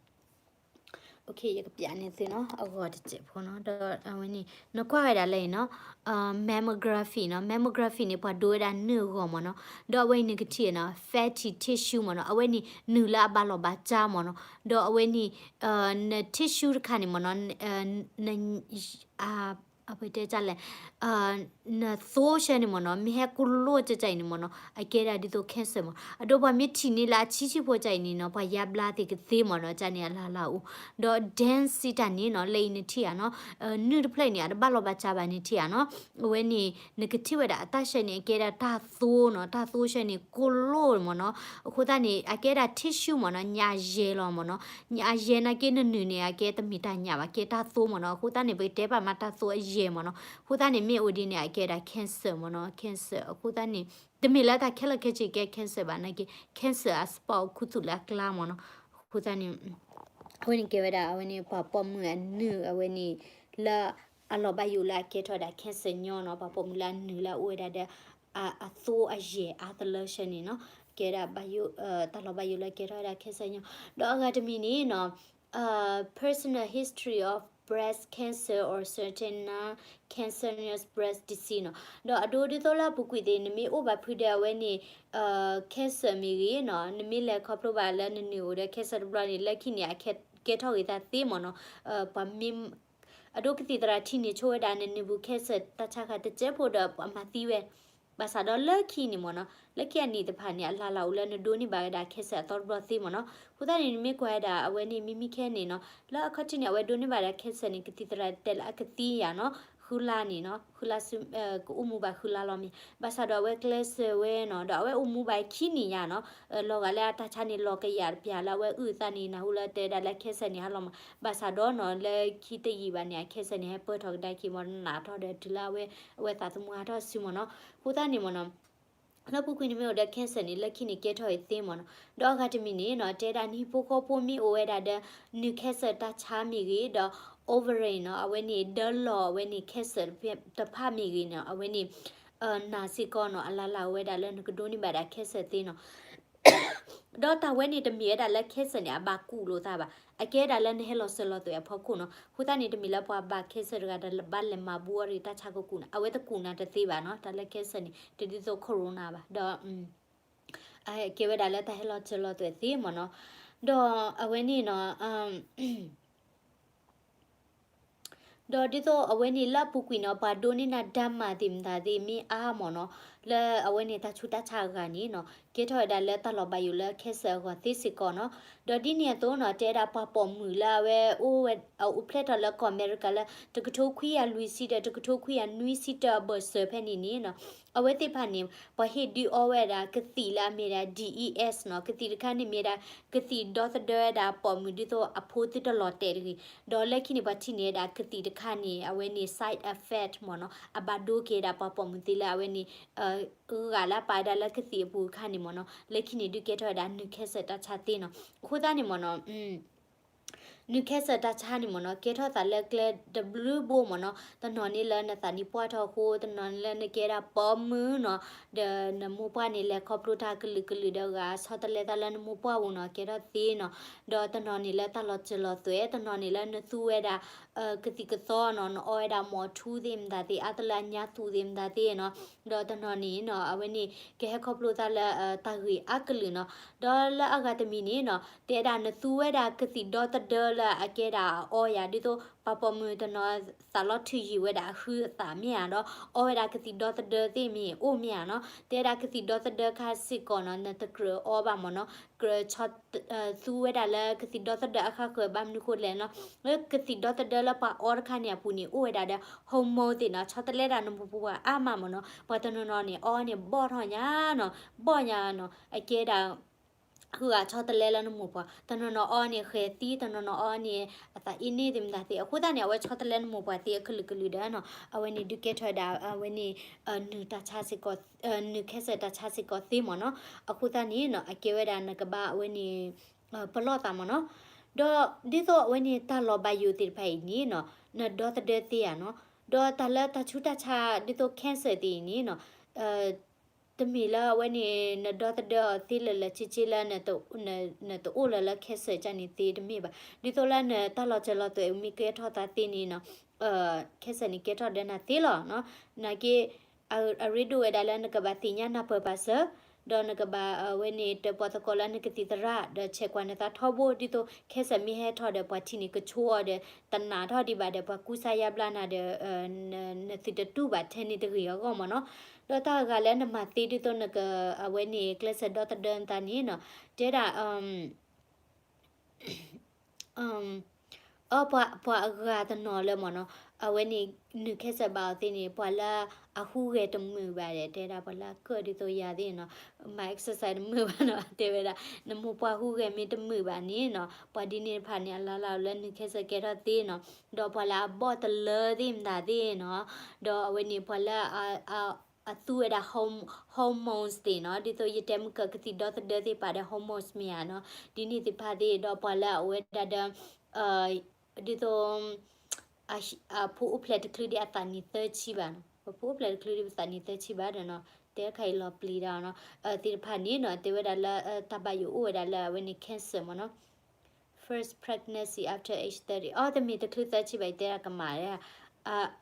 ယကပျးန့ၣ်သုနီၤ အဂီၤတစဲးဖိနီၤ ဒီးအဝဲန့ၣ် နကွၢ်ဝဲဒၣ်လၢအံၤနီၤ mammography နီၤ mammography န့ၣ် ပှၤဒိဝဲဒၣ်နုၢ်အဂီၢ်မ့ၢ်နီၤ ဒီးအဝဲအံၤနကထံၣ်နီၤ fatty tissue မ့ၢ်နီၤ အဝဲန့ၣ် နုၢ်လၢအဘၣ်လီၢ်ဘၣ်စးမ့ၢ်နီၤ ဒီးအဝဲန့ၣ် န tissue တခါန့ၣ်မ့ၢ်နီၤ န အပတဲလဲၣ် နသိဆၢန့ၣ်မ့ၢ်နီၤ မ့ၢ်ဟဲကိၣ်လိၣ်ကကအံၤန့ၣ်မ့ၢ်နီၤ အကဲဒၣ်ဒ်သိး cancer မ့ၢ် အဒိပှၤမ့ၢ်ထံၣ်န့ၢ်လၢအဆံးဆံးဖိကကအံၤန့ၣ်နီၤ ပှၤယါဘျါသ့ၣ်ကသ့မ့ၢ်နီၤ ကန့ၣ်အလၢ်လၢ်အိၣ် ဒီး dense စံးတၢ်န့ၣ်နီၤ လၢအံၤနထံၣ်ဧါနီၤ နုၢ်တဖျၢၣ်အံၤန့ၣ် အတဘၣ်လီၢ်ဘၣ်စးဘၣ်နထံၣ်ဧါနီၤ အဝဲန့ၣ် နကထံၣ်ဝဲဒၣ်အတၢ်ဆၢန့ၣ် အကဲဒၣ်တၢ်သိနီၤ တၢ်သိဆၢန့ၣ် ကိၣ်လိၣ်မ့ၢ်နီၤ အဃိသတးန့ၣ် အကဲဒၣ် tissue မ့ၢ်နီၤ ညၣ်ယဲၢ်လီၤမ့ၢ်နီၤ ညၣ်ယဲၢ်နာ်က့နနုၢ်န့ၣ် အကဲတမ့ၢ်တၢ်ညၣ်ဘၣ် ကဲတၢ်သိမ့ၢ်နီၤ အဃိသတးန့ၣ် ပကတဲပာ်မးတၢ်သိအယဲၢ်မ့ၢ်နီၤ အဃိသတးန့ၣ် မ့ၢ်အိၣ်ဒ်န့ၣ် အကဲဒၣ် cancer မ့ၢ်နီၤ cancer အဃိသတးန့ၣ် တမ့ၢ်လၢတၢ်ခဲလၢာ်ခဲဆ့ကဲ cancer ဘၣ်နာ်က့ cancer အ spot ခူသူၣ်လၢအကျါမ့ၢ်နီၤ အဃိသတးန့ၣ် အဝဲန့ၣ်ကဲဝဲဒၣ် အဝဲန့ၣ် ပှၤပိာ်မုၣ်အနုၢ် အဝဲန့ၣ် လၢအလီၤဘၣ်ယိၣ်လၢအကဲထီၣ်ဝဲဒၣ် cancer ညီနီၤ ပှၤပိာ်မုၣ်လၢအနုၢ်လၢအအိၣ်ဝဲဒၣ်ဒီး အသိအယဲၢ်အါတလၢဆၢန့ၣ်နီၤ ကဲဒၣ်ဘၣ်ယိၣ် တၢ်လီၤဘၣ်ယိၣ်လၢကဲထီၣ်ဝဲဒၣ် cancer ညီ ဒီးအဂၤတမံၤန့ၣ်နီၤ personal history of breast cancer or certain non-cancerous breast disease နီၤ ဒီးအဒိဒ်သိးလၢအပူၤကွံာ်သ့ၣ် နမ့ၢ်အိၣ်ဘၣ်ဖုဒီးအဝဲန့ၣ် cancer မ့ၢ်ဂ့ၤနီၤ နမ့ၢ်လဲၤခီဖျိဘၣ်လၢနနုၢ်အိၣ်ဒီး cancer တဘျီန့ၣ် လၢခံန့ၣ် အကဲထီၣ်ဂ့ၤသးသ့မ့ၢ်နီၤ ပှၤမ့ၢ် အဒိကသံၣ်သရၣ်ထံၣ်န့ၢ်ဆိဝဲဒၣ်နနုၢ်ပူၤ cancer တၢ်ဆါဃာ်တစဲးဖိဒီးအမၤသံဝဲ ဘၣ်ဆၣ်ဒီးလၢခံန့ၣ်မ့ၢ်နီၤ လၢခံအနံၣ်တဖၣ်န့ၣ် အလၢ်လၢ်အိၣ်လၢနဒိးန့ၢ်ဘၣ်ဝဲဒၣ် cancer အသီတဘျီသ့မ့ၢ်နီၤ အဃိသတးန့ၣ် နမ့ၢ်ကွၢ်ဝဲဒၣ်အဝဲန့ၣ် မ့မ့ၢ်ခဲန့ၣ်နီၤ လၢအခီၣ်ထံးန့ၣ် အဝဲဒိးန့ၢ်ဘၣ်ဒၣ် cancer န့ၣ် ကသံၣ်သရၣ်တဲလၢအကသံယၤနီၤ ဃုလါန့ၣ်နီၤ, ဃုလါဆူ ကအိၣ်မူဘၣ်ဃုလါလီၤမ့ၢ်, ဘၣ်ဆၣ်ဒီးအဝဲကျဲးစၢးဝဲနီၤ, ဒီးအဝဲအိၣ်မူဘၣ်ခံနံၣ်ညါနီၤ, လီၤဂာ်လၢအတၢ်ဆါန့ၣ်လီၤကယၤတပျၢ်လၢအဝဲအုၣ်အသးန့ၣ် နၢ်ဟူလၢတဲဝဲဒၣ်လၢ cancer န့ၣ် ဟးလီၤမး, ဘၣ်ဆၣ်ဒီးနီၤ လၢခံတယံာ်ဘၣ်န့ၣ် အ cancer န့ၣ် ဟဲပၢၢ်ထီၣ်ကဒါက့ၤမး နးထီၣ်ဒီးတုၤလၢအဝဲ အဝဲသးသမူဟးထီၣ်စုမးနီၤ, အဃိသတးန့ၣ်မးနီၤ လၢပူၤကွံာ်န့ၣ်မ့ၢ်အိၣ်ဒီး cancer န့ၣ် လၢခံန့ၣ်ကဲထီၣ်အသ့မးနီၤ, ဒီးအဂၤတမံၤန့ၣ်နီၤ တဲဒၣ်နဟံၣ်ဖိဃီဖိမ့ၢ်အိၣ်ဝဲဒၣ်ဒီး နုၢ် cancer တၢ်ဆါမ့ၢ်ဂ့ၤ ဒီး ovary နီၤ အဝဲန့ၣ် ဒၢလီၤအဝဲန့ၣ် cancer တဖၣ်မ့ၢ်ဂ့ၤနီၤ အဝဲန့ၣ် နၤစ့ၢ်ကီးနီၤ အလၢ်လၢ်ဝဲဒၣ်လၢနကဒိးန့ၢ်ဘၣ်ဒၣ် cancer သ့နီၤ ဒီးတၢ်ဝဲန့ၣ်တမ့ၢ်ဝဲဒၣ်လၢ cancer န့ၣ် အဘၣ်ကူးလိာ်သးဘၣ်, အကဲဒၣ်လၢနဟဲလီၤစၢၤလီၤသွဲၣ်အဖီခိၣ်နီၤ, အဃိသတးန့ၣ် တမ့ၢ်လၢပှၤဘၣ် cancer တဂၤဒီးဘၣ်လဲၤမၤဘူးအီၤတဂ့ၤ တၢ်ဆါကကူးန့ၣ် အဝဲတကူးနၤတသ့ဘၣ်နီၤ, တၢ်လၢ cancer န့ၣ် တဒ်သိး corona ဘၣ်, ဒီး ကဲဝဲဒၣ်လၢတၢ်ဟဲလီၤစၢၤလီၤသွဲၣ်သ့မ့ၢ်နီၤ, ဒီးအဝဲန့ၣ်နီၤ ဒီးဒ်သိးအဝဲန့ၣ်လၢအပူၤကွံာ်နီၤ ပှၤဒိးန့ၢ်နၤဓာတ်မှန်သ့ၣ်မတၤသ့ၣ်မ့ၢ်အါမ့ၢ်နီၤ, လၢအဝဲန့ၣ်တၢ်ဆူးတၢ်ဆါအဂၤန့ၣ်နီၤ ကဲထီၣ်ဝဲဒၣ်လၢတၢ်လီၤဘၣ်ယိၣ်လၢ cancer အဂီၢ်သ့စ့ၢ်ကီးနီၤ, ဒီးဒ်န့ၣ်အသိးနီၤ တဲဒၣ်ပှၤပိာ်မုၣ်လၢအဝဲအိၣ်ဝဲ အိၣ်ဖျဲၣ်ထီၣ်လၢကီၢ်အမဲရကၤလၢ တကထိခွံကယၤလွံၢ်ဆံဒီး တကထိခွံကယၤနွံဆံတၢအဘၢၣ်စၢၤဖဲန့ၣ်န့ၣ်နီၤ, အဝဲသ့ၣ်တဖၣ်န့ၣ် ပှၤဟ့ၣ်ဒုးအီဝဲဒၣ်ကသံၣ်လၢအမ့ၢ်ဒၣ် D E S နီၤ, ကသံၣ်တခါန့ၣ်မ့ၢ်ဒၣ် ကသံၣ်ဒီသဒၢဝဲဒၣ်ပိာ်မုၣ်ဒ်သိးအဖိသုတလီၤတဲာ်တဂ့ၤ, ဒီးလၢခံန့ၣ် ပှၤထံၣ်န့ၢ်ဝဲဒၣ်ကသံၣ်တခါန့ၣ် အဝဲန့ၣ် side effect မ့ၢ်နီၤ, အဘၣ်ဒိက့ၤဒၣ်ပှၤပိာ်မုၣ်သ့လၢအဝဲန့ၣ် ဂၤလၢအပာ်ဝဲဒၣ်လၢကသံၣ်အပူၤအခါန့ၣ်မ့ၢ်နီၤ, လၢခံန့ၣ်ဒုးကဲထီၣ်ဝဲဒၣ်နုၢ် cancer တၢ်ဆါသ့နီၤ, အဃိသတးန့ၣ်မ့ၢ်နီၤ နုၢ် cancer တၢ်ဆါန့ၣ်မ့ၢ်နီၤ ကဲထီၣ်သးလၢကျဲတဘျုးဘိမ့ၢ်နီၤ, တနီၤန့ၣ်လၢနသးနံၣ်ပှၢ်ထီၣ်အဃိ, တနီၤန့ၣ်လၢနကဲဒၣ်ပိာ်မုၣ်နီၤ, ဒီးနမိၢ်ပှၢ်န့ၣ်လဲၤခီဖျိတၢ်ကလုာ်ကလုာ်ဒီးဂၤဆီတလဲသးလၢနမိၢ်ပှၢ်ပူၤနီၤ ကဲထီၣ်သ့နီၤ, ဒီးတနီၤန့ၣ်လၢတၢ်လီၤစၢၤလီၤသွဲၣ်, တနီၤန့ၣ်လၢနသူဝဲဒၣ် ကသံၣ်ကသီနီၤ, နအီဝဲဒၣ်မိၢ်ထူသ့ၣ်မတၤသ့ၣ်, အါတလၢအညါသူးသ့ၣ်မတၤသ့ၣ်နီၤ, ဒီးတနီၤန့ၣ်နီၤ အဝဲန့ၣ် ကဟဲခီဖျိသးလၢ တၢ်ဂ့ၢ်အါကလုာ်နီၤ, ဒီးလၢအဂၤတမံၤန့ၣ်နီၤ တဲဒၣ်နသူဝဲဒၣ်ကသံၣ်ဒီသဒၢလၢအကဲဒၣ်အအီယၤ ဒ်သိးပှၤပိာ်မုၣ်တနီၤသးလီၤထုးယံာ်ဝဲဒၣ်အဃုအသးမ့ၢ်ဧါ, ဒီးအီဝဲဒၣ်ကသံၣ်ဒီသဒၢသ့ၣ်မ့ၢ်အိၣ်မ့ၢ်ဧါနီၤ, တဲဒၣ်ကသံၣ်ဒီသဒၢခါစ့ၢ်ကီးနီၤ နတကြၢးအီဘၣ်မ့ၢ်နီၤ, ကြၢးဆီ သူဝဲဒၣ်လၢကသံၣ်ဒီသဒၢအခါဃၢၤ ဘၣ်မနုၤဃိလဲၣ်နီၤ, လၢကသံၣ်ဒီသဒၢလၢပှၤအီတခါန့ၣ်အပူၤန့ၣ် အိၣ်ဝဲဒၣ်ဒီး hormone သ့ၣ်နီၤ, ဆီတလဲဒၣ်နမိၢ်ပှၢ်အါမးမ့ၢ်နီၤ, ပှၤတနီၤနီၤန့ၣ် အီန့ၣ်ဘီၣ်ထီၣ်ညါနီၤ, ဘီၣ်ညါနီၤ, အကဲဒၣ် ဃုဂၤဆီတလဲလၢနမိၢ်ပှၢ်, တနီၤနီၤအီန့ၣ်ဃဲၤသံ, တနီၤနီၤအီန့ၣ် အသးအ့န့ၢ်သ့ၣ်မတၤသ့ၣ်, အဃိသတးန့ၣ် အဝဲဆီတလဲနမိၢ်ပှၢ်သ့အကလုာ်ကလုာ်ဒီးနီၤ, အဝဲန့ၣ်ဒုးကဲထီၣ်ဝဲဒၣ် အဝဲန့ၣ် နုၢ်တၢ်ဆါစ့ၢ်ကီး နုၢ် cancer တၢ်ဆါစ့ၢ်ကီးသ့မ့ၢ်နီၤ, အဃိသတးန့ၣ်နီၤ အကဲဝဲဒၣ်နကဘၣ်အဝဲန့ၣ် ပလီၢ်သးမ့ၢ်နီၤ, ဒီးဒ်သိးအဝဲန့ၣ်တၢ်လီၤဘၣ်ယိၣ်သ့ၣ်တဖၣ်အံၤန့ၣ်နီၤ နဒီသဒၢသ့ဧါနီၤ, ဒီးတၢ်လၢတၢ်ဆူးတၢ်ဆါဒ်သိး cancer သ့ၣ်အံၤန့ၣ်နီၤ တမ့ၢ်လၢအဝဲန့ၣ် နဒီသဒၢအီၤသ့လၢာ်လၢာ်ဆ့ဆ့လၢ နတအိၣ်လၢၤလၢ cancer ကန့ၣ်သ့တမ့ၢ်ဘၣ်. ဒ်သိးလၢနတၢ်လီၤစၢၤလီၤသွဲၣ်မ့ၢ်ကဲထီၣ်သးသ့န့ၣ်နီၤ cancer န့ၣ်ကဲထီၣ်ဒီးနၤသ့လီၤ. နာ်က့ အရ့ဒိၣ်ဝဲဒၣ်လၢနကဘၣ်သ့ၣ်ညါနၢ်ပၢၢ်ပာ်စၢၤ, ဒီးနကဘၣ်အဝဲန့ၣ်တၢၣ်ပီၣ်သကိးလၢနကသံၣ်သရၣ် ဒီးဆဲးကွၢ်နသးထီဘိ ဒ်သိး cancer မ့ၢ်ဟဲထီၣ်ဒီးပှၤထံၣ်န့ၣ်ကဆိအီၤဒီး တနာ်ထီၣ်ဒံးဘၣ်ဒီး ပှၤကူစါယါဘျါနၤဒီး နသုတတူၢ်ဘၣ်ထဲန့ၣ်တဂ့ၤအဂီၢ်မ့ၢ်နီၤ. ဒီးတၢ်အဂၤလၢနမၤသ့ဒ်သိးနက အဝဲန့ၣ်ကျဲးစၢးဒီသဒၢနသးန့ၣ်နီၤ တဲဒၣ် အ ပှၤအဂၤတနီၤလၢမ့ၢ်နီၤ အဝဲန့ၣ် နုၢ် cancer ဘၣ်အီၤသ့န့ၣ် ပှၤလၢအဟူးဂဲၤတမုာ်ဘၣ်ဒီး တဲဒၣ်ပှၤလၢအကၢၣ်ဒ်သိးယၤသ့ၣ်နီၤ မၤ exercise တမုာ်ဘၣ်နီၤ တဲဝဲဒၣ် နမိၢ်ပှၢ်ဟူးဂဲၤမ့ၢ်တမုာ်ဘၣ်န့ၣ်နီၤ ပှၤဒ်န့ၣ်တဖၣ်န့ၣ် အလၢ်လၢ်လၢနုၢ် cancer ကဲထီၣ်သ့နီၤ ဒီးပှၤလၢအဘီၣ်တလၢသ့ၣ်မတၤသ့ၣ်နီၤ ဒီးအဝဲန့ၣ်ပှၤလၢ အသူဝဲဒၣ် hormones သ့ၣ်နီၤ ဒ်သိးယတဲမုၢ်ကၢၢ်ကသံၣ်ဒီသဒၢသ့ၣ်ပာ်ဒီး hormones မ့ၢ်ဧါနီၤ ဒ်န့ၣ်သ့ၣ်တဖၣ်သ့ၣ် ဒီးပှၤလၢအဝဲဒၣ်ဒီး ဒ်သိး အဖိအိၣ်ဖျဲၣ်တချုးဒံးအသးနံၣ်သၢဆံဘၣ်နီၤ ပဖိအိၣ်ဖျဲၣ်တချုးဒံးပသးနံၣ်သၢဆံဘၣ်ဒီးနီၤ တဲတခါအံၤလီၤပျံၤဒၣ်နီၤ သ့ၣ်တဖၣ်န့ၣ်နီၤ တဲဝဲဒၣ်လၢတၢ်ဘၣ်ယိၣ်အိၣ်ဝဲဒၣ်လၢအဝဲန့ၣ် cancer မ့ၢ်နီၤ first pregnancy after age thirty အီ တမ့ၢ်တချုးသၢဆံဘၣ် ယတဲဒၣ်ကမၣ်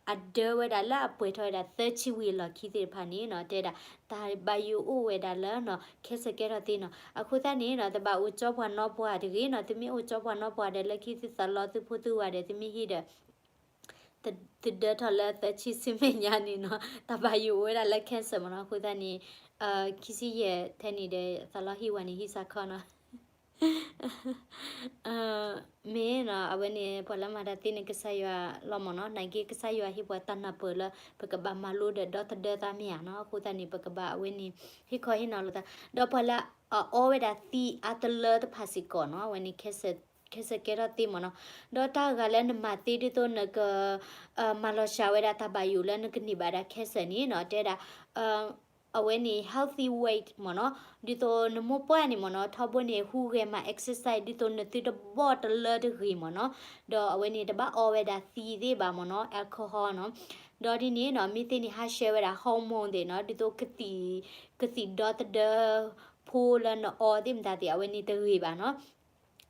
အဒၢဝဲဒၣ်လၢအပှဲၤထီၣ်ဝဲဒၣ်သၢဆံဝံၤအလီၢ်ခံသ့ၣ်တဖၣ်န့ၣ်နီၤ တဲဒၣ် တၢ်ဘၣ်ယိၣ်အိၣ်ဝဲဒၣ်လၢနီၤ cancer ကဲထီၣ်သ့နီၤ အဃိသတးန့ၣ်နီၤ တဘၣ်အိၣ်ကၠီပှၤနီပှၤတဂ့ၤနီၤ သုမ့ၢ်အိၣ်ကၠီပှၤနီပှၤဒီး လၢခံသုသးလီသုဖိသုဝၤဒီး သုမ့ၢ်ဟံးဒီး သုဒၢထီၣ်လၢသၢဆံဆူမဲာ်ညါန့ၣ်နီၤ တၢ်ဘၣ်ယိၣ်အိၣ်ဝဲဒၣ်လၢ cancer မ့ၢ်နီၤ အဃိသတးန့ၣ် ခံဆံယဲၢ်ထဲန့ၣ်ဒီး သးလီဟံးဝဲန့ၣ် ဟံးစးခီနီၤ မ့ၢ်နီၤ အဝဲန့ၣ် ပှၤလၢမၤတၢ်သ့န့ၣ် ကစၢ်ယွၤလီၤမ့ၢ်နီၤ, နာ်က့ကစၢ်ယွၤဟ့ၣ်ပှၤတၢ်နၢ်ပၢၢ်လၢ ပကဘၣ်မၤလိဒီးဒီသဒၢသးမ့ၢ်ဧါနီၤ, အဃိသတးန့ၣ် ပကဘၣ်အဝဲန့ၣ် ဟ့ၣ်ခီဟ့ၣ်နီၤလိာ်သး, ဒီးပှၤလၢအအီဝဲဒၣ်သံးအါတလၢတဖၣ်စ့ၢ်ကီးနီၤ, အဝဲန့ၣ် cancer ကဲထီၣ်သ့မ့ၢ်နီၤ, ဒီးတၢ်ဂၤလၢနမၤသ့ဒ်သိးနက မၤလီၤစှၤဝဲဒၣ်တၢ်ဘၣ်ယိၣ်လၢနကန့ၢ်ဘၣ်ဒၣ် cancer န့ၣ်နီၤ, တဲဒၣ် အဝဲန့ၣ် healthy weight မ့ၢ်နီၤ, ဒ်သိးနမိၢ်ပှၢ်န့ၣ်မ့ၢ်နီၤ ထီဘိန့ၣ် ဟူးဂဲၤမၤ exercise ဒ်သိးနသုတဘီၣ်တလၢတဂ့ၤမ့ၢ်နီၤ, ဒီးအဝဲန့ၣ်တဘၣ်အီဝဲဒၣ်သံးသ့ၣ်ဘၣ်မ့ၢ်နီၤ alcohol နီၤ, ဒီးဒ်န့ၣ်နီၤ မ့ၢ်သ့န့ၣ် ဟးဆှဲဝဲဒၣ် hormone သ့ၣ်နီၤ, ဒ်သိး ကသံၣ်ဒီသဒၢဖိလၢနအီသ့ၣ်မတၤသ့ၣ် အဝဲန့ၣ်တဂ့ၤဘၣ်နီၤ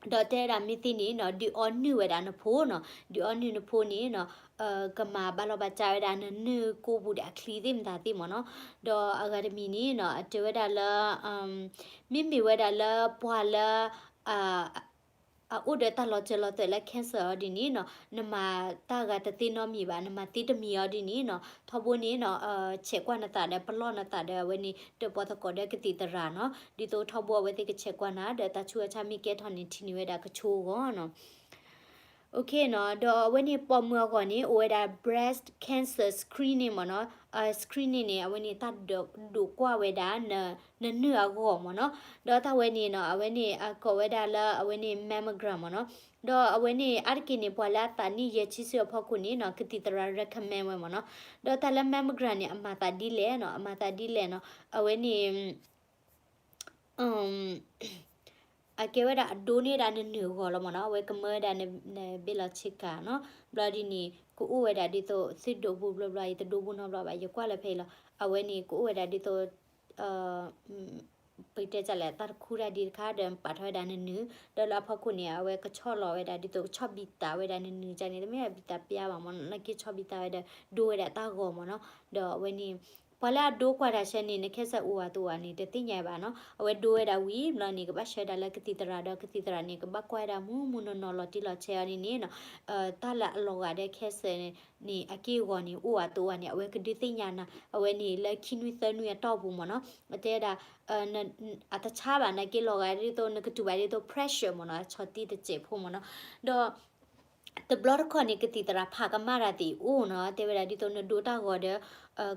ဒီးတဲဒၣ်မ့ၢ်သ့န့ၣ်နီၤ ဒုးအီနုၢ်ဝဲဒၣ်နဖိနီၤ, ဒုးအီနုၢ်နဖိန့ၣ်နီၤ ကမၤဘၣ်လီၤဘၣ်စးဝဲဒၣ်နနုၢ်ကိးပူၤဒီးအချံသ့ၣ်မတၤသ့ၣ်မ့ၢ်နီၤ, ဒီးအဂၤတမံၤန့ၣ်နီၤ အတဲဝဲဒၣ်လၢ မ့မ့ၢ်ဝဲဒၣ်လၢပှၤလၢ အအိၣ်ဒီးတၢ်လီၤစၢၤလီၤသွဲၣ်လၢ cancer အီၤဒ်န့ၣ်နီၤ နမၤတၢ်ဂၤတသ့နီတမံၤဘၣ်, နမၤသ့တမံၤအီၤဒ်န့ၣ်နီၤ ထီဘိန့ၣ်နီၤ ဆဲးကွၢ်နသးဒီးပလီၢ်နသးဒီးအဝဲန့ၣ် တၢၣ်ပီၣ်သကိးဒီးကသံၣ်သရၣ်နီၤ, ဒ်သိးထီဘိအဝဲသ့ၣ်ကဆဲးကွၢ်နၤ ဒီးတၢ်ဆူးအဆါမ့ၢ်ကဲထီၣ်န့ၣ် ထံၣ်န့ၢ်ဝဲဒၣ်ကဆိအဂီၢ်နီၤ OK နီၤ, ဒီးအဝဲန့ၣ်ပိာ်မုၣ်အဂီၢ်န့ၣ် အိၣ်ဝဲဒၣ် breast cancer screening မ့ၢ်နီၤ, screening န့ၣ် အဝဲန့ၣ်တၢ်ဒိးကွၢ်ဝဲဒၣ် နနုၢ်အဂီၢ်မ့ၢ်နီၤ, ဒီးတၢ်ဝဲန့ၣ်နီၤ အဝဲန့ၣ်အကိးဝဲဒၣ်လၢအဝဲန့ၣ် mammogram မ့ၢ်နီၤ, ဒီးအဝဲန့ၣ် အါတက့ၢ်န့ၣ် ပှၤလၢအသးနံၣ်ယဲၢ်ဆံဆူအဖီခိၣ်န့ၣ်နီၤ ကသံၣ်သရၣ် recommend ဝဲမ့ၢ်နီၤ, ဒီးတၢ်လၢ mammogram န့ၣ် အမၤသးဒ်လဲၣ်နီၤ, အမၤသးဒ်လဲၣ်နီၤ, အဝဲန့ၣ် အကဲဝဲဒၣ်အဒိန့ၢ်ဒၣ်နနုၢ်အဂီၢ်လီၤမ့ၢ်နီၤ, အဝဲကမၢဝဲဒၣ်နဘ့ၣ်လီၤဆ့ကၤနီၤ, ဘျီဒ်န့ၣ် ကအိၣ်ဝဲဒၣ်ဒ်သိး သုဒိးဘူးဘျီဘျီ ယတဒိးဘူးနီတဘျီဘၣ် ယကွၢ်လၢဖဲအံၤလီၤ, အဝဲန့ၣ် ကအိၣ်ဝဲဒၣ်ဒ်သိး ပတဲကလဲၣ် တၢ်တခူတၢ်ဒ်တခါဒီး ပာ်ထီၣ်ဝဲဒၣ်နနုၢ်, ဒီးလၢအဖီခိၣ်န့ၣ် အဝဲကဆီၣ်လီၤဝဲဒၣ်ဒ်သိး ကဆီၣ်ဘံၣ်သးဝဲဒၣ်နနုၢ်ကန့ၣ် တမ့ၢ်ဘံၣ်သးပျါဘၣ်မ့ၢ်နီၤ, နာ်က့ဆီၣ်ဘံၣ်သးဝဲဒီး ဒိဝဲဒၣ်တၢ်ဂီၤမ့ၢ်နီၤ, ဒီးအဝဲန့ၣ် ပှၤလၢအဒိကွၢ်တၢ်ဆၢန့ၣ် န cancer အိၣ်ဧါတအိၣ်ဧါန့ၣ် တသ့ၣ်ညါဘၣ်နီၤ, အဝဲဒိဝဲဒၣ်ဝံၤဘျီန့ၣ် ကဘၣ်ဆှၢဒၣ်လၢကသံၣ်သရၣ်ဒီး ကသံၣ်သရၣ်န့ၣ် ကဘၣ်ကွၢ်ဝဲဒၣ်မူမူနီၢ်နီၢ်လီၤတံၢ်လီၤဆဲးအီၤန့ၣ်န့ၣ်နီၤ, တၢ်လၢအလီၤဂာ်ဒီး cancer န့ၣ် အက့ၢ်အဂီၤန့ၣ် အိၣ်ဧါတအိၣ်ဧါန့ၣ် အဝဲကဒုးသ့ၣ်ညါနၤ, အဝဲန့ၣ်လၢခံနွံသၢနွံအတီၢ်ပူၤမ့ၢ်နီၤ, အတဲဒၣ် အတဆါဘၣ် နာ်က့လီၤဂာ်ဒ်သိး နကတူၢ်ဘၣ်ဒ်သိး pressure မ့ၢ်နီၤ, ဆီၣ်တံၢ်တစဲးဖိမ့ၢ်နီၤ, ဒီး တဘျီတခီၣ်န့ၣ် ကသံၣ်သရၣ်ဖးကမၣ်တၢ်သ့ၣ်အိၣ်နီၤ, တဲဝဲဒၣ်ဒ်သိးနဒိတၢ်ဂီၤဒီး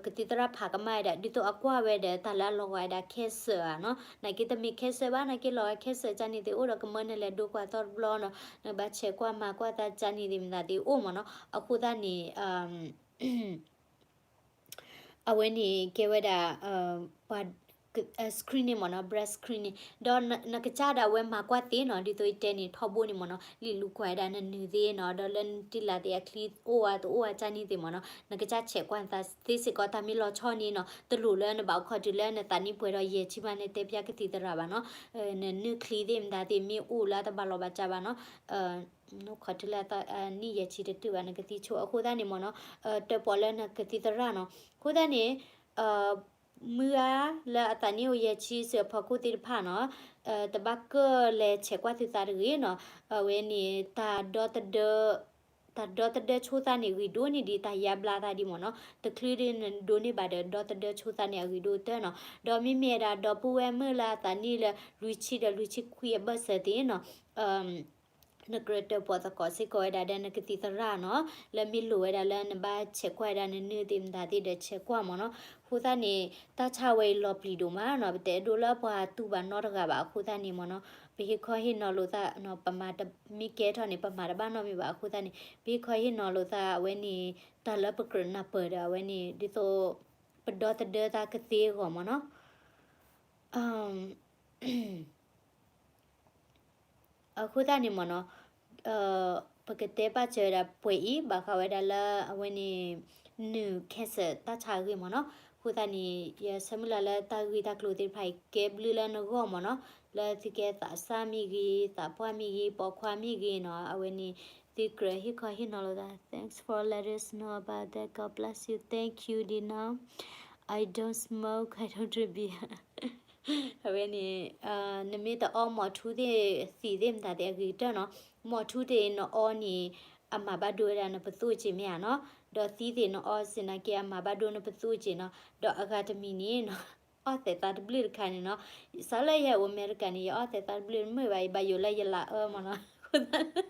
ကသံၣ်သရၣ်ဖးကမၣ်ဝဲဒၣ် ဒ်သိးအကွၢ်ဝဲဒီး တၢ်လၢအလီၤဂာ်ဝဲဒၣ် cancer ဧါနီၤ, နာ်က့တမ့ၢ် cancer ဘၣ် နာ်က့လီၤဂာ် cancer ကန့ၣ်သ့ၣ်အိၣ်ဒီး ကမၢနလဲၤဒိကွၢ်သီတဘျီနီၤ, နဘၣ်ဆဲးကွၢ်မၤကွၢ်သးကန့ၣ်သ့ၣ်မတၤသ့ၣ်အိၣ်မ့ၢ်နီၤ, အဃိသတးန့ၣ် အဝဲန့ၣ်ကဲဝဲဒၣ် ပှၤ screening မ့ၢ်နီၤ, breast screening ဒီးနကစၢ်ဒၣ်ဝဲမၤကွၢ်သ့နီၤ, ဒ်သိးယတဲန့ၣ် ထီဘိန့ၣ်မ့ၢ်နီၤ, လံာ်လူၤကွၢ်ဝဲဒၣ်နနုၢ်သ့ၣ်နီၤ, ဒီးလၢနတံၤလၢ်သ့ၣ်အချံအိၣ်ဧါတအိၣ်ဧါကန့ၣ်သ့ၣ်မ့ၢ်နီၤ, နကစၢ်ဆဲးကွၢ်နသးသ့စ့ၢ်ကီး တၢ်မ့ၢ်လီၤဆီန့ၣ်နီၤ, တလိၣ်လၢနဘၣ်အိၣ်ခိးတုၤလၢနသးနံၣ်ပှဲၤဒီးယဲၢ်ဆံမး နတဲဖျါကသံၣ်သရၣ်ဘၣ်နီၤ, နနုၢ်ချံသ့ၣ်မတၤသ့ၣ် မ့ၢ်အိၣ်လၢတဘၣ်လီၤဘၣ်စးဘၣ်နီၤ, အိၣ်ခိးတုၤလၢနံၣ်ယဲၢ်ဆံတတုၤဘၣ် နကသံဆိအဃိသတးန့ၣ်မ့ၢ်နီၤ, တၢၣ်ပီၣ်လၢနကသံၣ်သရၣ်နီၤ, အဃိသတးန့ၣ် မုၢ်ဂၤလၢအသးနံၣ်အိၣ်ယဲၢ်ဆံဆူအဖီခိၣ်သ့ၣ်တဖၣ်နီၤ, တဘၣ်ကလဲၤဆဲးကွၢ်သုသးတဂ့ၤနီၤ, အဝဲန့ၣ် တၢ်ဒီသဒၢ တၢ်ဒီသဒၢဆိသးန့ၣ် ဂ့ၤဒိၣ်န့ၢ်ဒံးတၢ်ယါဘျါသးဒံးမ့ၢ်နီၤ, တချုးဒ်နဒိးန့ၢ်ဘၣ်ဒီးဒီသဒၢဆိသးန့ၣ် အဂ့ၤဒိၣ်ကတၢၢ်နီၤ, ဒီးမ့မ့ၢ်ဝဲဒၣ်ဒီပုၢ်ဝဲၢ်မုၣ်လၢအသးနံၣ်လၢလွံၢ်ဆံဒီးလွံၢ်ဆံခွံအဘၢၣ်စၢၤသ့ၣ်နီၤ နကြၢးတၢၣ်ပီၣ်သကိးစ့ၢ်ကီးဝဲဒၣ်ဒီးနကသံၣ်သရၣ်နီၤ, လၢမ့ၢ်လိၣ်ဝဲဒၣ်လၢနဘၣ်ဆဲးကွၢ်ဝဲဒၣ်နနုၢ်သ့ၣ်မတၤသ့ၣ်ဒီးဆဲးကွၢ်မ့ၢ်နီၤ, အဃိသတးန့ၣ် တၢ်ဆါဝဲအံၤလီၤပျံၤဒိၣ်မးနီၤ, ပတအဲၣ်ဒိးလၢပှၤတူၢ်ဘၣ်နီတဂၤဘၣ် အဃိသတးန့ၣ်မ့ၢ်နီၤ, ပဟ့ၣ်ခီဟ့ၣ်နီၤလိာ်သး ပမၤတမ့ၢ်ကဲထီၣ်န့ၣ် ပမၤတဘၣ်နီတမံၤဘၣ် အဃိသတးန့ၣ် ပဟ့ၣ်ခီဟ့ၣ်နီၤလိာ်သးအဝဲန့ၣ် တၢ်လၢပကြၢးနၢ်ပၢၢ်ဒီးအဝဲန့ၣ် ဒ်သိး ပဒီသဒၢသးကသ့အဂီၢ်မ့ၢ်နီၤ. အဃိသတးန့ၣ်မ့ၢ်နီၤ, ပကတဲပာ်စၢၤဝဲဒၣ်ပှဲၤအံၤ ဘၣ်ဃးဝဲဒၣ်လၢအဝဲန့ၣ် နုၢ် cancer တၢ်ဆါအဂ့ၢ်မ့ၢ်နီၤ. အဃိသတးန့ၣ် ယဆၢမုၢ်လၢ်လၢတၢ်ဂ့ၢ်တၢ်ကျိၤသ့ၣ်တဖၣ်အံၤ ကဲဘျုးလၢနဂီၢ်မ့ၢ်နီၤ, လၢသုကဲသးစၢ်မ့ၢ်ဂ့ၤ, သးပှၢ်မ့ၢ်ဂ့ၤ, ပိာ်ခွါမ့ၢ်ဂ့ၤနီၤ, အဝဲန့ၣ် သုကြၢးဟ့ၣ်ခီဟ့ၣ်နီၤလိာ်သး. Thanks for letting us know about that. God bless you. Thank you, Dina. I don't smoke, I don't drink beer. အဝဲန့ၣ် နမ့ၢ်တအီမီၢ်ထူသ့ၣ်သံးသ့ၣ်မတၤသ့ၣ်အဂ့ၤကတၢၢ်နီၤ, မီၢ်ထူသ့ၣ်နအီန့ၣ် အမၤဘၣ်ဒိဝဲဒၣ်နပသိၣ်က့ၤမ့ၢ်ဧါနီၤ, ဒီးသံးသ့ၣ်နအီစ့ၢ်နာ်က့ အမၤဘၣ်ဒိနပသိၣ်က့ၤနီၤ, ဒီးအဂၤတမံၤန့ၣ်နီၤ အီၣ်သဲးသးတဘျုၣ်တခါန့ၣ်နီၤ, စးလၢယဟဲအိၣ်အမဲရကၤန့ၣ် ယအီၣ်သဲးသးတဘျုၣ်တမ့ၢ်ဘၣ် ယဘၣ်ယိၣ်လၢယလၤအၢမ့ၢ်နီၤ,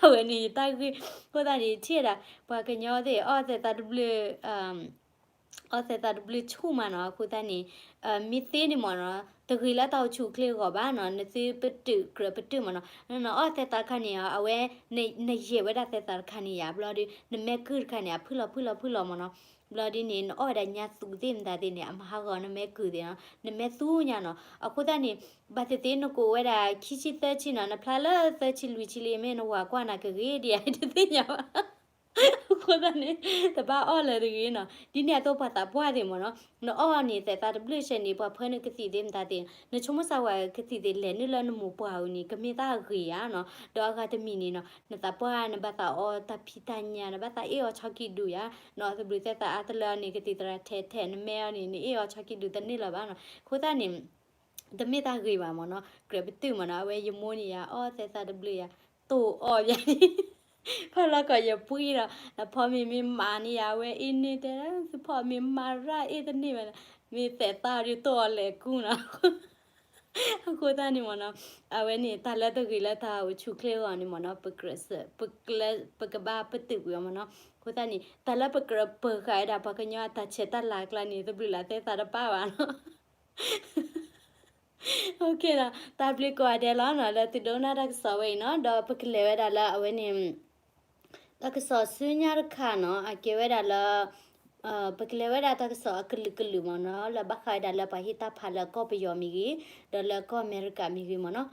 အဝဲန့ၣ်ယတၢ်ဂ့ၢ်, အဃိသတးန့ၣ် ထံၣ်ဝဲဒၣ် ပှၤကညီသ့ၣ် အီၣ်သဲးသးတဘျုၣ် အီၣ်သဲးသးတဘျုၣ်ဆူၣ်မးနီၤ, အဃိသတးန့ၣ် မ့ၢ်သ့န့ၣ်မ့ၢ်နီၤ တဂ့ၤလၢတၢ်အိၣ်ဆူၣ်အိၣ်ချ့အဂီၢ်ဘၣ်နီၤ, နသုပတုာ်ကြၢးပတုာ်မ့ၢ်နီၤ, နအီၣ်သဲးသးတခါန့ၣ် အဝဲ နယဲၢ်ဝဲဒၣ်သဲးသးတခါန့ၣ်ယါ ဘျီဒီး နမဲကုၢ်တခါန့ၣ် အဖုၣ်လီၤဖုၣ်လီၤဖုၣ်လီၤမ့ၢ်နီၤ, ဘျီဒ်န့ၣ် နအီၣ်ဝဲဒၣ်ညါသူးသ့ၣ်မတၤသ့ၣ်န့ၣ် အမၤဟးဂီၤနမဲကုၢ်သ့ၣ်နီၤ, နမဲသူညါနီၤ, အဃိသတးန့ၣ် ဘၣ်သ့ၣ်သ့ၣ်နကအိၣ်ဝဲဒၣ်ခံဆံသၢဆံနီၤ, နဖျါလၢသၢဆံလွံၢ်ဆံလံ မ့ၢ်နဝၤကွၢ်နၤကဂ့ၤဒံးဧါ တသ့ၣ်ညါဘၣ် အဃိသတးန့ၣ် တဘၣ်အီၣ်လၢၤတဂ့ၤနီၤ, ဒ်န့ၣ်အသိးပှၤသးပှၢ်သ့ၣ်မ့ၢ်နီၤ, နအီၣ်န့ၣ်သဲးသးတဘျုၣ်ဆဲးန့ၣ် ပှၤဖၢနကသံၣ်သ့ၣ်မတၤသ့ၣ် နဆိကမိၣ်စၢ်ဝဲကသံၣ်သ့ၣ်လဲၤနုာ်လၢနမိၢ်ပှၢ်အူၤန့ၣ် ကမ့ၢ်တၢ်ဂ့ၤဧါနီၤ, ဒီးအဂၤတမံၤန့ၣ်နီၤ နသးပှၢ်နဘၣ်သးအီတၢ်ဖံးတၢ်ညၣ် နဘၣ်သးအ့ၣ်အီၤဆီကံၣ်ဒူၣ်ယါ, နအီၣ်သဘျုးသဲးသးအါတလၢအီၤန့ၣ် ကသံၣ်သရၣ်ထဲးထဲး နမဲအီၤန့ၣ် နအ့ၣ်အီၤဆီကံၣ်ဒူၣ်တန့ၢ်လၢၤဘၣ်နီၤ, အဃိသတးန့ၣ် တမ့ၢ်တၢ်ဂ့ၤဘၣ်မ့ၢ်နီၤ, ကြၢးပတုာ်မ့ၢ်နီၤ, အဝဲယမိၢ်န့ၣ်ယါ အီၣ်သဲးသးတဘျုးယါ, တိၢ်အီၣ်ယါန့ၣ်, ဖီၣ်လီၤကီးယပှံၢ်ဒီး နဖီမ့ၤမ့ၢ်မၤန့ၢ်ယါ အဝဲအ့ၣ်န့ၢ်တဲ, သုဖီမ့ၤမၤရၣ်အ့ၣ်တန့ၢ်ဘၣ်, မ့ၢ်သဲးသးဒီးတိၢ်အီၣ်လဲၤကူနီၤ, အဃိသတးန့ၣ်မ့ၢ်နီၤ, အဝဲန့ၣ် တၢ်လၢတဂ့ၤလၢတၢ်အိၣ်ဆူၣ်အိၣ်ချ့အဂီၢ်န့ၣ်မ့ၢ်နီၤ, ပကြၢးစၢး, ပကဘၣ်ပတုာ်ကွံာ်အီၤမ့ၢ်နီၤ, အဃိသတးန့ၣ် တၢ်လၢပကြၢးပၢၤဃာ်ဝဲဒၣ်ပှၤကညီအတၢ်ဆဲးတၢ်လၤအကျါန့ၣ် သဘျုးလၢသဲးသးတပၣ်ဘၣ်နီၤ တၢ်ဘျုးကိးဂၤဒဲးလီၤနီၤ လၢသုဒိကနၣ်တၢ်ကစီၣ်ဝဲအံၤနီၤ, ဒီးပကလဲၤဝဲဒၣ်လၢအဝဲန့ၣ် တၢ်ကစီၣ်ဆူညါတခါနီၤ, အကဲဝဲဒၣ်လၢ ပကလဲၤဝဲဒၣ်တၢ်ကစီၣ်အကလုာ်ကလုာ်မ့ၢ်နီၤ, လၢဘၣ်ဃးဝဲဒၣ်လၢပှၤဟ့ၣ်တၢ်ဖးလၢကီၢ်ပယီၤမ့ၢ်ဂ့ၤ, ဒီးလၢကီၢ်အမဲရကၤမ့ၢ်ဂ့ၤမ့ၢ်နီၤ,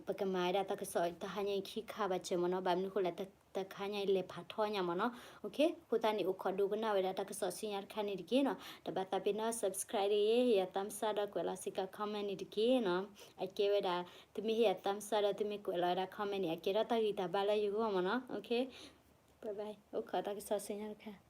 ပကမၤဝဲဒၣ်တၢ်ကစီၣ်တဟါညါအံၤခံခါဘၣ်စၢၤမ့ၢ်နီၤ, ဘၣ်မနုၤဃိလဲၣ် တခါညါအံၤလဲၤဖးထီညါမ့ၢ်နီၤ, အဃိသတးန့ၣ် အိၣ်ခိးဒိကနၣ်ဝဲဒၣ်တၢ်ကစီၣ်ဆူညါတခါန့ၣ်တက့ၢ်နီၤ, တဘၣ်သးပ့ၤနီၣ် subscribe တဂ့ၤ, ဟ့ၣ်ယၤ thumbs up ဒီးကွဲးလီၤစ့ၢ်ကီး comment န့ၣ်တက့ၢ်နီၤ, အကဲဝဲဒၣ် သုမ့ၢ်ဟ့ၣ်ယၤ thumbs up ဒီးသုမ့ၢ်ကွဲးလီၤဝဲဒၣ် comment န့ၣ် အကဲထီၣ်တၢ်ဂံၢ်တၢ်ဘါလၢယဂီၢ်မ့ၢ်နီၤ, OK, bye bye, အိၣ်ခိးတၢ်ကစီၣ်ဆူညါတခါ